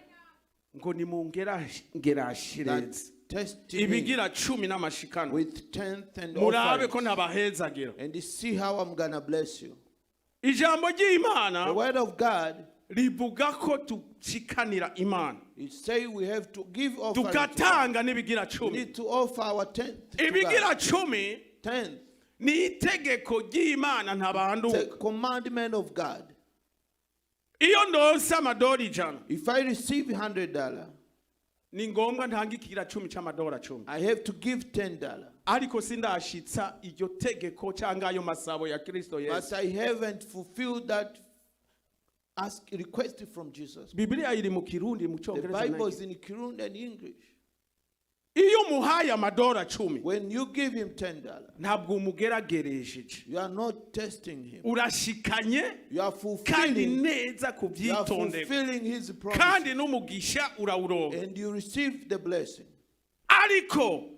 Ngo nimungerashereze That test me ibigira cumi n'amashikanwa with tenth and murabe ko offerings ntabahezagira. And see how I'm gonna bless you. Ijambo ry'Imana The word of God, rivuga ko dushikanira Imana it say we have to give offering to God. tugatanga n'ibigira We cumi. need to offer our tenth to Ibigira God. cumi Tenth, ni itegeko ry'Imana it's ntabanduka. a commandment of God. Iyo ndonse amadori 100 If I receive $100, ni ngombwa ntanga ikigira cumi c'amadora 10. I have to give $10. Ariko sindashitsa iryo tegeko cyangwa ayo masabo ya Kristo But Yesu. I haven't fulfilled that ask request from Jesus. Bibiliya iri mu Kirundi mu The Cyongereza Bible is n'iki. in Kirundi and English. Iyo umuhaye amadora 10 When you give him $10, ntabwo umugerageresheje. you are not testing him. Urashikanye You are kandi fulfilling. neza You are kubyitondera fulfilling his promise, kandi n'umugisha urawuronka. And you receive the blessing. Ariko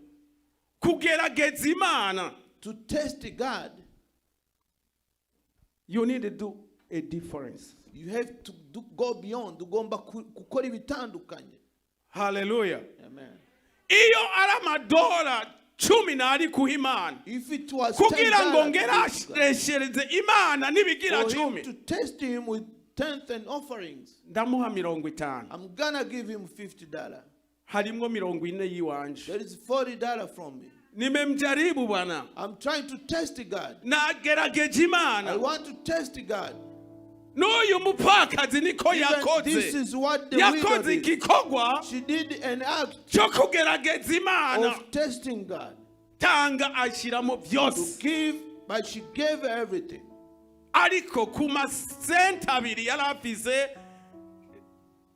kugerageza Imana, To test God, you need to do a difference. You have to go beyond. Ugomba gukora ibitandukanye. Haleluya. Amen. Iyo ari amadora 10 nari kuha Imana If it was kugira ngo $10 to give God, ngereshereze Imana n'ibigira for him cumi to test him with tenth and offerings, ndamuha 50. I'm gonna give him $50. Harimwo 40 y'iwanje. There is $40 from me. Nimemjaribu Bwana. I'm trying to test God. Nagerageje I Imana. want to test God. N'uyu mupfakazi niko Even this yakoze. is what the widow Yakoze did. igikorwa She did an act cyo kugerageza Imana. of testing God. Tanga ashyiramo To byose. give, but she gave everything. Ariko ku masenti abiri yari afise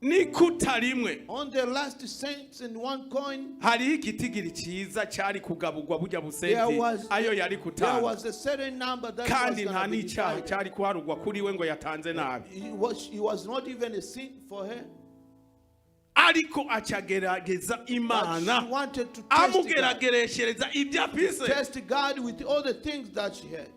n'ikuta rimwe On the last cents and one coin, hariho igitigiri cyiza cyari kugaburwa burya there busenti was, ayo yari there gutanga was a certain number that was kandi nta gonna be n'icyaha divided. cyari kuharugwa kuri we ngo yatanze nabi. It was not even a sin for her. Ariko acagerageza But she Imana wanted to test God. amugeragereshereza ibyo afise. Test God with all the things that she had.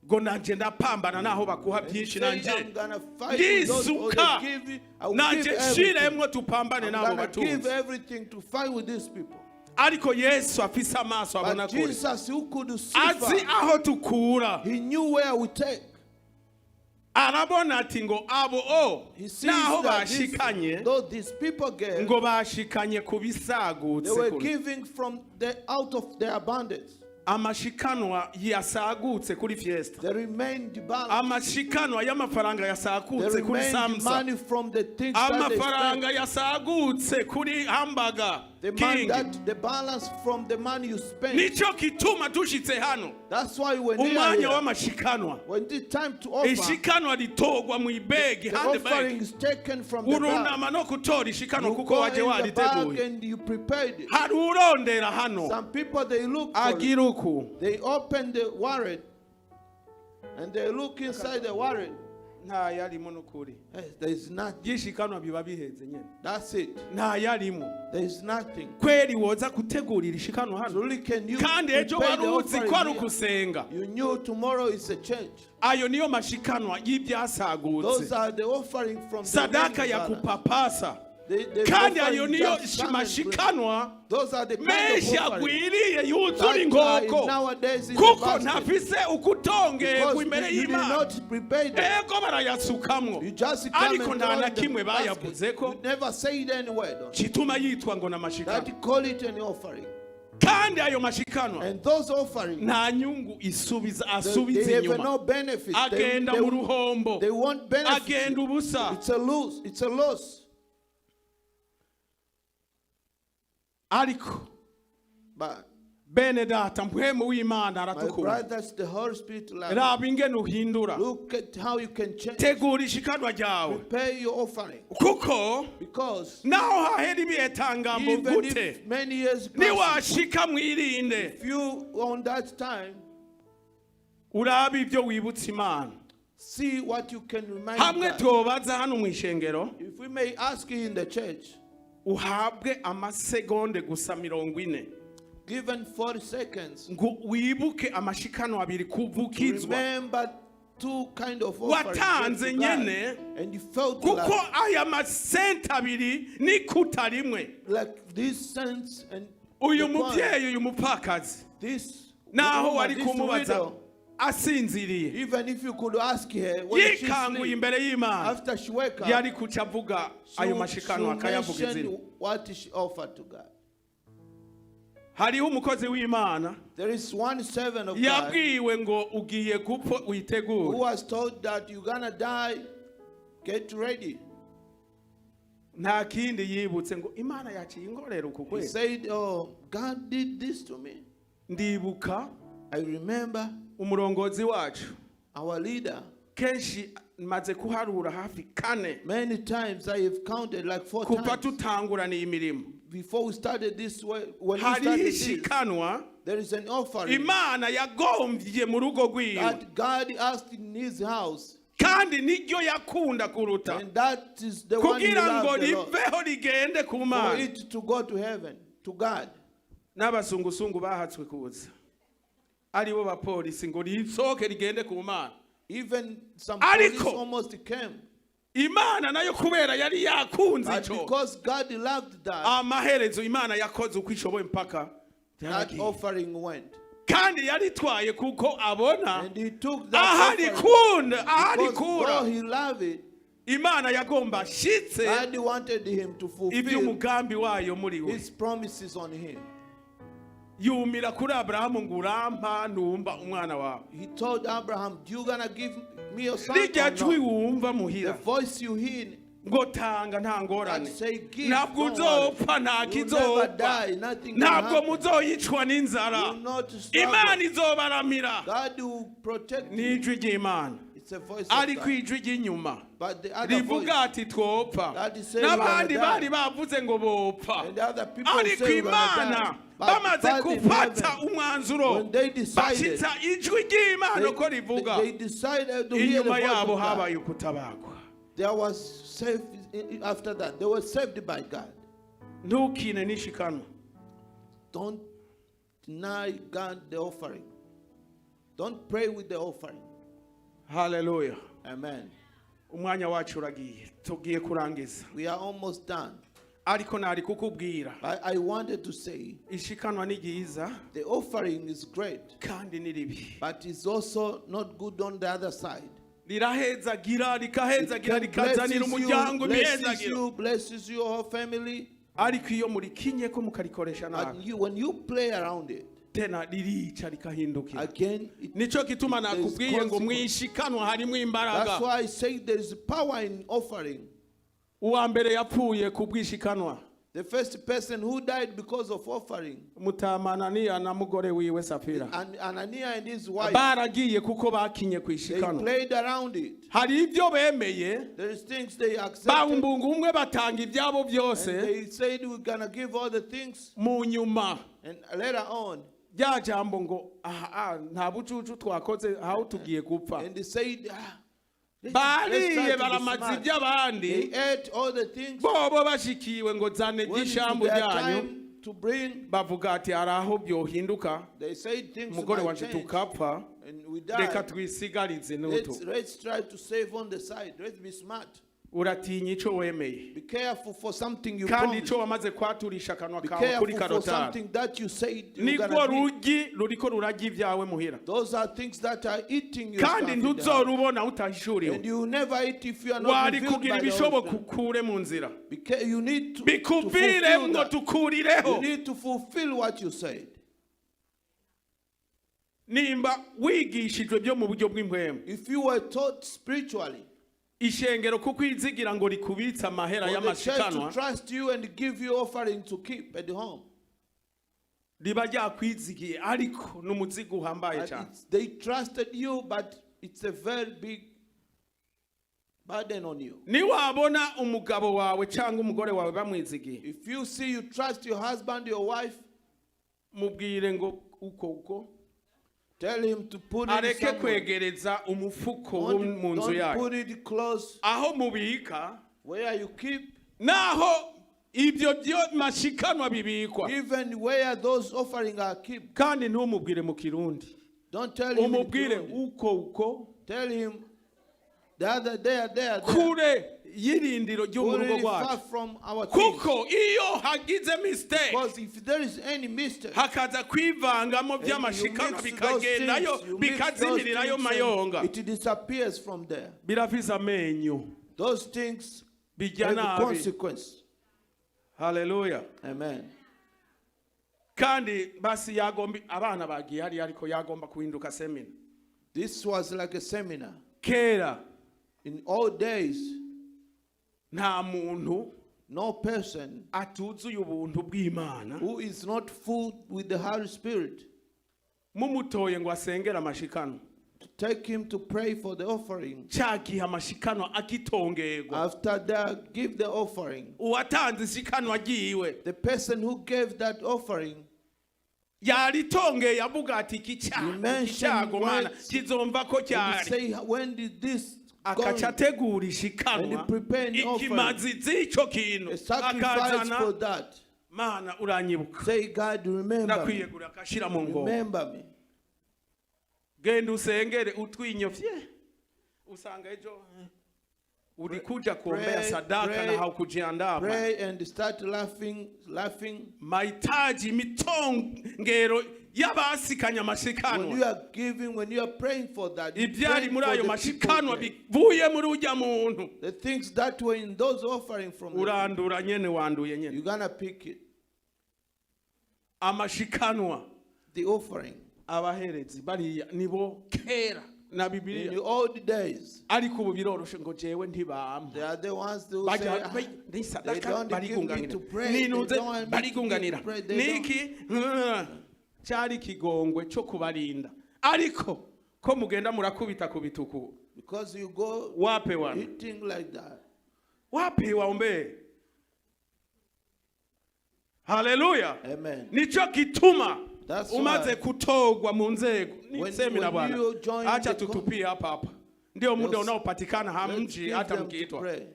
Ngo nanje ndapambana naho bakuha And byinshi she said, nanje I'm gonna fight with those who ndisuka they give you. I will nanje give everything. nshiremwo tupambane I'm n'abo gonna give batunzi. everything to fight with these people. Ariko Yesu afise amaso abona But kure Jesus, who could see azi far, aho tukura he knew where we take. arabona ati ngo abo o He sees naho that this, bashikanye though these people gave, ngo bashikanye ku they bisagutse were kure. giving from the out of their abundance. Amashikanwa yasagutse kuri Fiesta, They remained balanced. amashikanwa y'amafaranga They yasagutse kuri remained Samsa, money from the things that they amafaranga spent. yasagutse kuri Hamburger The money King. that the balance from the money you spent. Nicyo gituma dushitse hano That's why when they are umwanya here, w'amashikanwa when it's time to offer, ishikanwa ritorwa mu ibegi the handbag offering is taken from the bag. urunama no gutora ishikanwa You kuko go waje in the bag wariteguye. and you prepared it. Hari urondera hano Some people, they look for it. agira uku They open the wallet and they look inside the wallet. Ntayarimo n'ukuri. Hey, there is nothing. Byishikanwa biba biheze nyine. That's it. Ntayarimo. There is nothing. Kweri woza gutegurira ishikanwa hano Truly, can you kandi ejo prepare wari the uzi offering ko ari here? ukusenga. You knew tomorrow is a change. Ayo niyo mashikanwa y'ibyasagutse. Those are the offering from the Sadaka remaining ya balance. kupapasa. The Kandi offering ayo niyo just come and bring. mashikanwa Those are the kind menshi of offering agwiriye yuzura that are inkoko nowadays in the kuko basket. ntafise ukutongegwa Because imbere you did y'Imana. not prepare them. Ego barayasukamwo You just come ariko and nta throw na in the kimwe basket. bayavuzeko You never said any word on it. gituma yitwa ngo n'amashikanwa. That call it an offering. Kandi ayo mashikanwa And those offerings, nta nyungu isubiza asubiza they have inyuma no benefit. Agenda mu ruhombo They won't benefit. agenda ubusa. It's a loss. It's a loss. Ariko But bene data mpwemu w'Imana my aratukunda. brothers, the Holy Spirit loves. Raba ingene uhindura. Look at how you can change. Tegura ishikanwa ryawe Prepare your offering. Kuko Because naho hahera ibihe tangambo even gute if many years pass, niwashika mwirinde if you on that time urabe ibyo wibutsa Imana. See what you can remind Hamwe God. tubaza hano mu ishengero If we may ask you in the church, uhabwe amasegonde gusa 40 given 40 seconds, ngo wibuke amashikano abiri kuvukizwa remember two kind of offerings watanze to God, nyene and you felt kuko like, aya masenti abiri n'ikuta rimwe like this sense and uyu the coin, mubyeyi uyu mupfakazi this naho woman, wari this kumubaza widow, asinziriye even if you could ask her when she yikanguye sleep, imbere y'Imana after she wake up, yari kuca avuga she ayo would, she mashikano would akayavuga mention izina. what she offered to God. Hariho umukozi w'Imana There is one servant of God yabwiwe ngo ugiye gupfa who witegure. was told that you're gonna die, get ready. Nta kindi yibutse ngo Imana yaciye ingorera uku He kwezi. said, "Oh, God did this to me." Ndibuka I remember umurongozi wacu our leader. Kenshi maze kuharura hafi kane Many times I have counted like four kuva times tutangurana iyi mirimo before we started this way. When we hariho started this, ishikanwa there is an offering Imana yagombye mu rugo rwiwe that God asked in His house, kandi niryo yakunda kuruta and that is the one He kugira ngo loved the Lord, riveho rigende ku for Mana. it to go to heaven, to God. N'abazungusungu bahatswe kuza aribo bapolisi ngo risohoke rigende ku Mana. Even some Ariko, police almost came. Imana nayo kubera yari yakunze But ico because God loved that, amaherezo Imana yakoze uko ishoboye mpaka that yaragiye. offering went. Kandi yaritwaye kuko abona And he took that ahari offering kunda ahari because kura though he loved it, Imana yagomba ashitse God wanted him to fulfill iby'umugambi wayo muri we. his promises on him. Yumira kuri Aburahamu ngo urampa numva umwana wawe. He told Abraham, "Do you gonna give me your son Rirya or jwi not?" wumva The muhira voice you hear ngo tanga nta ngorane that say, "Give, ntabwo don't worry. uzopfa nta You never kizopfa die, nothing can ntabwo happen. muzoyicwa n'inzara You will not struggle. Imana izobaramira. God will protect you." N'ijwi ry'Imana It's a voice of ariko God. ijwi ry'inyuma But the other voice, rivuga ati twopfa that is saying n'abandi we're gonna bari bavuze ngo bopfa and the other people ariko say we're gonna Imana die. But bamaze God in gufata heaven, umwanzuro when they decided, bashitsa ijwi ry'Imana uko rivuga they decided to hear the inyuma voice yabo of God. habaye ukutabagwa. There was saved after that. They were saved by God. Ntukine n'ishikanwa. Don't deny God the offering. Don't pray with the offering. Haleluya. Amen. Umwanya wacu uragiye tugiye kurangiza. We are almost done. Ariko nari kukubwira I wanted to say ishikanwa ni ryiza the offering is great, kandi ni ribi. but it's also not good on the other side. Rirahezagira rikahezagira It can rikazanira blesses you, umuryango blesses imihezagiro you, blesses your whole family. Ariko iyo murikinye ko mukarikoresha But nabi you, when you play around it, tena ririca rikahindukira. Again, it, Nico gituma there's nakubwiye ngo consequence. mwishikanwa harimo That's imbaraga. why I say there is power in offering. Uwa mbere yapfuye ku bwishikanwa The first person who died because of offering, mutamananiya na mugore wiwe Safira and Ananias and his wife, baragiye kuko bakinye ku they ishikanwa. played around it. Hari ibyo bemeye There is things they accepted. bawumbunga umwe batanga ibyabo And byose they said we're gonna give all the things, mu nyuma and later on, rya jambo ngo aha ah, nta bucucu twakoze aho tugiye gupfa. and they said, ah, Let's try Bariye to be baramaze smart. iby'abandi. They ate all the things. Bobo bashikiwe ngo zane When it's ry'ishambu their ryanyu, time to bring, bavuga ati hari aho byohinduka, they said things umugore might wanje change tukapfa, and we reka die. twisigarize n'utu. Let's try to save on the side. Let's be smart. Uratinya ico wemeye Be careful for something you kandi promised. ico wamaze kwaturisha akanwa Be kawe kuri careful for karotari something that you said you're nirwo gonna do. rugi ruriko rurarya ibyawe muhira, Those are things that are eating your kandi stuff in the house. ntuzorubona utahishuriwe. And you will never eat if you are not Wari revealed kugira by the Holy ibishoboka Spirit. ukure mu nzira You need to fulfill bikuviremwo that. tukurireho. You need to fulfill what you said. Nimba wigishijwe byo mu buryo bw'impwemu, If you were taught spiritually, ishengero kukwizigira ngo rikubitse amahera for the church to y'amashikanwa, trust you and give you offering to keep at home, riba ryakwizigiye ariko ni umuzigo uhambaye But cyane. they trusted you, but it's a very big burden on you. Niwabona umugabo wawe cyangwa umugore wawe bamwizigiye, If you see you trust your husband, your wife, mubwire ngo uko uko tell him to put it areke somewhere. kwegereza umufuko wo Don't, mu nzu don't yayo put it close aho mubika, where you keep, naho ibyo byo mashikanwa bibikwa, even where those offering are kept. kandi ntumubwire mu Kirundi, Don't tell him in umubwire Kirundi. uko uko Tell him the other day, there, there. Kure y'irindiro ryo mu Put rugo it far rwacu, from our things. kuko iyo hagize mistake, Because if there is any mistake, hakaza kwivangamo and you by'amashikanwa mix those bikagendayo things, you mix those bikazimirirayo things mayonga, and it disappears from there. Birafise amenyo, Those things bijya have nabi. consequence. Haleluya. Amen. Kandi basi yagomba abana bagiye hariya ariko yagomba guhinduka semina. This was like a seminar. Kera In old days, nta muntu no person atuzuye ubuntu bw'Imana who is not full with the Holy Spirit mumutoye ngo asengere amashikano, to take him to pray for the offering. Cya gihe amashikano agitongerwa, After that, give the offering. Uwatanze ishikanwa agiwe The person who gave that offering, yaritongeye avuga ati iki You cyago iki mention cyago mana words. kizomva ko and cyari say, when did this akaca go? ategura ishikanwa And he prepare an offering. ikimazi z'icyo kintu A sacrifice akazana for that. Mana uranyibuka Say, God, remember me. ndakwiyegurira akashyira mu ngoma. Remember me. Genda usengere utwinyofye usanga ejo ulikuja kuombea Pray, sadaka pray, na haukujiandaa bwana. Pray and start laughing, laughing. Mahitaji imitongero y'abasikanye When you amashikanwa are giving, when you are praying for that, you ibyari praying muri for ayo the people mashikanwa there. bivuye muri ujya muntu, The things that were in those offering from the, urandura nyene wanduye nyene. you're gonna pick it. Amashikanwa The offering. Abaherezi bariya nibo kera na In Bibiliya, the old days, ariko ubu biroroshe ngo jewe ntibampa they are the ones who say, Bajya "Ah, they nisadaka don't give me barigunganira to pray. They ninuze don't want me to give barigunganira to pray. They don't." niki cyari ikigongwe cyo kubarinda ariko ko mugenda murakubita ku bituku. Because you go Wape wana eating like that. Wapi waombee haleluya. Amen. Nico gituma That's umaze why kutogwa mu nzego when- semina when bwana you join acha the tutupie hapa hapa ndio muda Let's- unaopatikana Let's hamji give hata them to mkiitwa pray.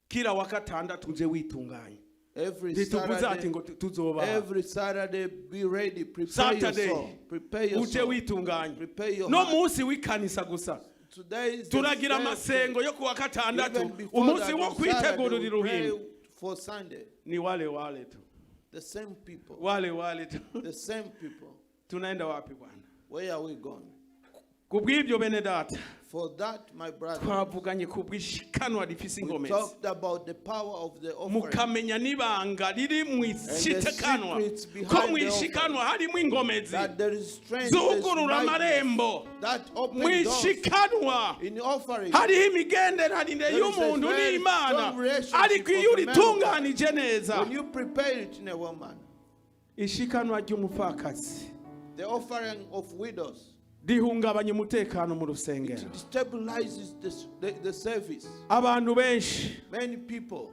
kila wakatandatu uje witunganye Every ntituvuze ati Saturday, ngo tuzoba every Saturday, be ready. Prepare Saturday, your soul. Prepare your uje soul. witunganye Prepare your no heart. munsi w'ikanisa gusa Today is the turagira day of amasengo yo kuwa prayer. gatandatu Even before umunsi that, wo on Saturday, kwitegurira we pray uruhimbi for Sunday. Ni wale wale tu. The same people. Wale wale tu. The same people. Tunaenda wapi bwana? Where are we going? Kubw'ibyo bene data, For that, my brother, twavuganye kubw'ishikanwa rifise we ingomezi, talked about the power of the offering. Mukamenya n'ibanga riri mu ishikanwa secrets behind ko mu the ishikanwa harimo ingomezi That there is strength, there is zugurura might amarembo that mu open doors ishikanwa in the offering. hariho imigenderanire There is a y'umuntu very n'Imana strong relationship ariko iyo of the man. uritunganije neza. When you prepare it in a woman, Ishikanwa ry'umupfakazi the offering of widows, rihungabanya umutekano mu it rusengero. destabilizes the service. Abantu benshi Many people,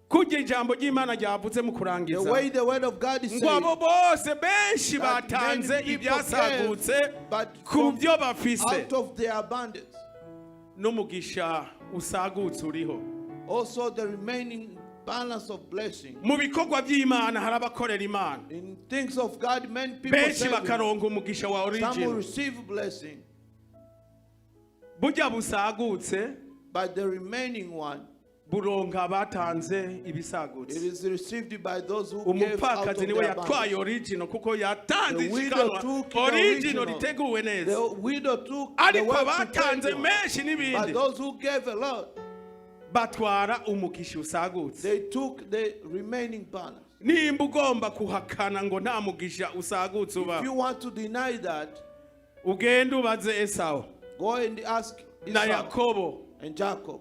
Kurya ijambo ry'Imana ryavuze mu The kurangiza way the word of God is ngo saying, abo bose benshi that batanze many people ibyasagutse gave, but ku from byo bafise. out of their abundance. N'umugisha usagutse uriho. Also the remaining balance of blessing. Mu bikorwa by'Imana hari abakorera Imana In things of God, many people benshi serve Him. bakaronka umugisha wa Some will origin. receive blessing, Burya busagutse but the remaining one, buronka abatanze it ibisagutse. is received by those who gave out of Umupfakazi niwe their yatwaye abundance. origin kuko yatanze The widow ishikanwa took the origin original. riteguwe neza. The widow took the Ariko well prepared abatanze one. menshi But n'ibindi those who gave a lot, batwara umugisha usagutse. they took the remaining balance. Nimba ugomba kuhakana ngo nta mugisha usagutse uba, If you want to deny that, ugende ubaze Esawu go and ask na Esau Yakobo and Jacob.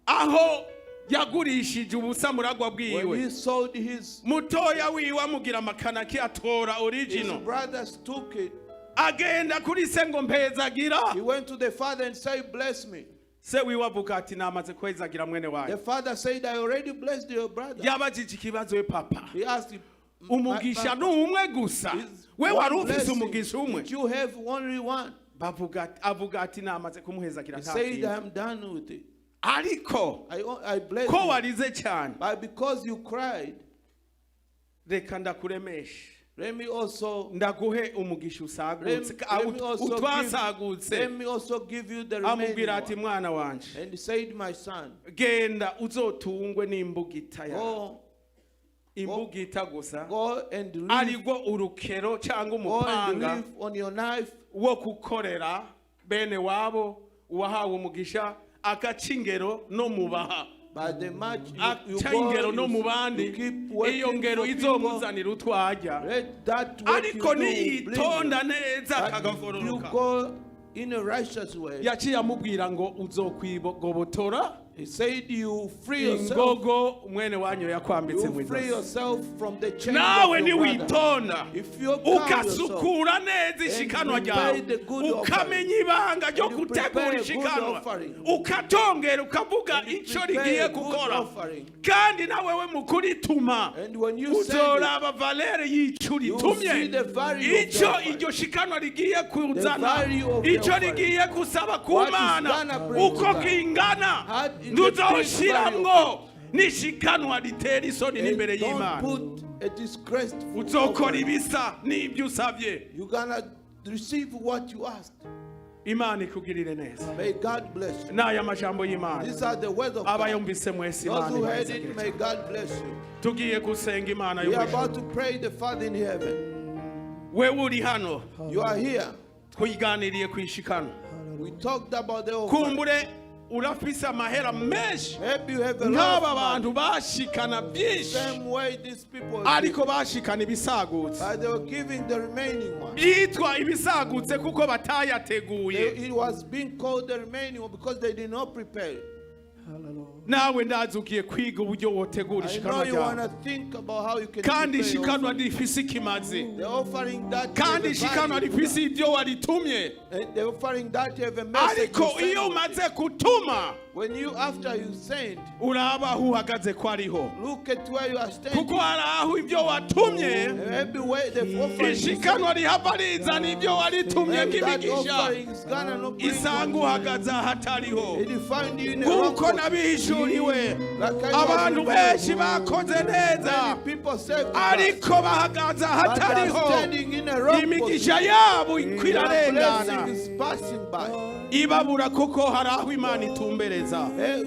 Aho yagurishije ubusamuragwa When bwiwe, he sold his, mutoya wiwe amugira amakanaki atora his original, brothers took it. Agenda kuri se ngo mpezagira. He went to the father and said, "Bless me." Se wiwe avuga ati namaze kwezagira mwene The wanyu. father said, "I already blessed your brother." Yabajije ikibazo we papa, He asked him, "My umugisha papa, ni umwe gusa, is we one wari ufise blessing. umugisha umwe? Did you have only one?" Bavuga ati- avuga ati namaze kumuhezagira He nta said, kindi. "I'm done with it. Ariko I blessed ko you. warize cyane, But because you cried, reka ndakuremeshe, let me also ndaguhe umugisha let, usagutse let me also give, utwasagutse." let me also give you the remaining Amubwira ati one." mwana wanje, And he said, "My son, genda uzotungwe n'imbugita yawe, go imbugita gusa, go and live, aribwo urukero cyangwa go and umupanga live on your knife wo gukorera bene wabo uwahawe umugisha agaca ingero no mubaha, by the much you aca go, ingero no mu you, bandi, you keep iyo working ngero for people. izomuzanira utwajya. Let that work you Ariko do bring you. niyitonda neza But if you akagororoka, go in a righteous way, yaciye amubwira ngo uzokwigobotora he said you free yourself, ingogo mwene wanyu yakwambitse mu you free ijosi. yourself from the chains Nawe of your brother. niwitonda If you calm yourself ugasukura neza ishikanwa and ryawe, prepare the good ukamenya ibanga ryo and you gutegura prepare a good ishikanwa, offering, ukatongera ukavuga and you icyo prepare rigiye a good gukora, offering, kandi nawewe mu kurituma and when you send it, uzoraba valere y'icyo you uritumye, see the value of the icyo offering. iryo shikanwa rigiye kuzana, The value of the icyo offering. rigiye gusaba ku What is Mana gonna bring to uko God. kingana, How is the big ntuzoshiramwo n'ishikanwa ritera isoni And n'imbere don't y'Imana. put a disgraceful Uzokora offering. ibisa n'ibyo usabye. You're gonna receive what you asked. Imana ikugirire neza. May God bless you. N'aya majambo y'Imana These are the words of God. abayumvise mwese, Those Imana who heard ibahezagire it, may cyane. God bless you. Tugiye gusenga Imana We yo are mu ijuru. about to pray the Father in heaven. Wewe uri hano, You are here. twiganiriye ku ishikano. We talked about the offering. Kumbure urafise amahera menshi Maybe you have a lot nk'aba of money. bantu bashikana byinshi, Same way these people did. Ariko bashikana ibisagutse, But they were giving the remaining one. byitwa ibisagutse kuko batayateguye. It was being called the remaining one because they did not prepare it. Hallelujah. Nawe ndazi ugiye kwiga uburyo wotegura I ishikanwa know you ryawe, want to think about how you can kandi prepare your ishikanwa offering. rifise ikimazi, The offering that kandi have a ishikanwa value. rifise ibyo waritumye. And the offering that have a message. Ariko you send iyo with umaze it. gutuma, When you after you send, uraba aho uhagaze ko ariho, look at where you are standing. Kuko hari aho ibyo watumye Everywhere the offering is ishikanwa rihava rizana ibyo waritumye and that nk'imigisha, offering is gonna not bring isanga what uhagaze ahatariho. you need. It will find you in a wrong Nk'uko position. nabihishuriwe, Like I was abantu benshi bakoze neza, Many people saved us, ariko bahagaze but they are ahatariho, standing in a wrong imigisha position. yabo iko Their irarengana blessing is passing by. ibabura kuko hari aho Imana itumbereza.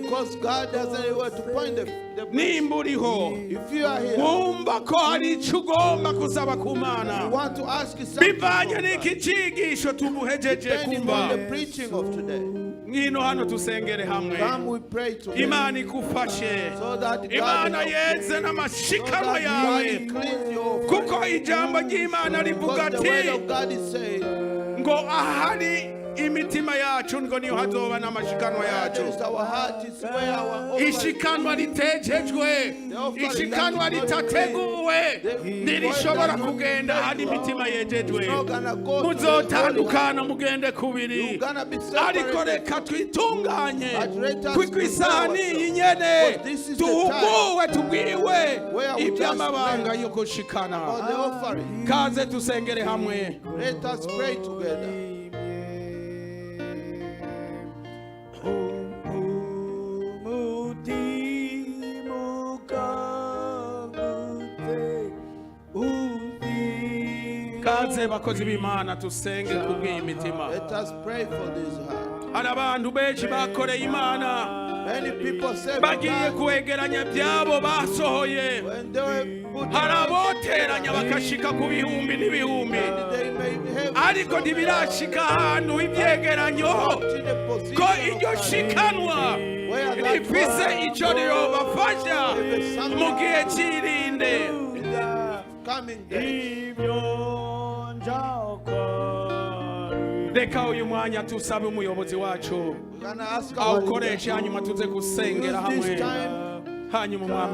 Because God doesn't know where to point the blessing. Nimba uriho If you are here, wumva ko hari icyo ugomba gusaba ku you Mana want to ask something bivanye from n'iki God, cyigisho tubuhejeje depending kumva, on the preaching of today. Ngwino hano tusengere hamwe. Come, we pray together Imana igufashe, so that God Imana help you. yeze So n'amashikanwa that yawe, God cleanse your offering. Kuko ijambo ry'Imana rivuga Because the ati word of God is saying, ngo ahari imitima yacu yacu ngo niho hazoba n'amashikanwa Where yacu. there is our heart is where our offering. Ishikanwa ritejejwe, ishikanwa ritateguwe ntirishobora kugenda hari imitima yejejwe. Muzotandukana mugende kubiri. You're gonna be Ariko separated. reka twitunganye, But let us kuko isaha prepare ni iyi nyene ourselves. For this is the tuhuguwe tubwiwe where we just iby'amabanga learned yo gushikana. about the offering. Kaze tusengere hamwe. Let us pray together. Umutima ukangutse uzi Kaze bakozi b'Imana tusenge kubw'iyi mitima. Let us pray for this heart. Hari abantu benshi bakoreye Imana, Many people serve bagiye God kwegeranya byabo basohoye. when they were put Hari aboteranya bakashika ku bihumbi n'ibihumbi, they may have ariko ntibirashika ahantu h'ibyegeranyo in the position ko of iryo God, shikanwa where that rifise ico ribafasha mu gihe cy'irinde. in the coming days. ibyo njakora Reka uyu mwanya tusabe umuyobozi wacu We're gonna ask our awukoreshe, hanyuma tuze gusengera use this hamwe, time hanyuma umwami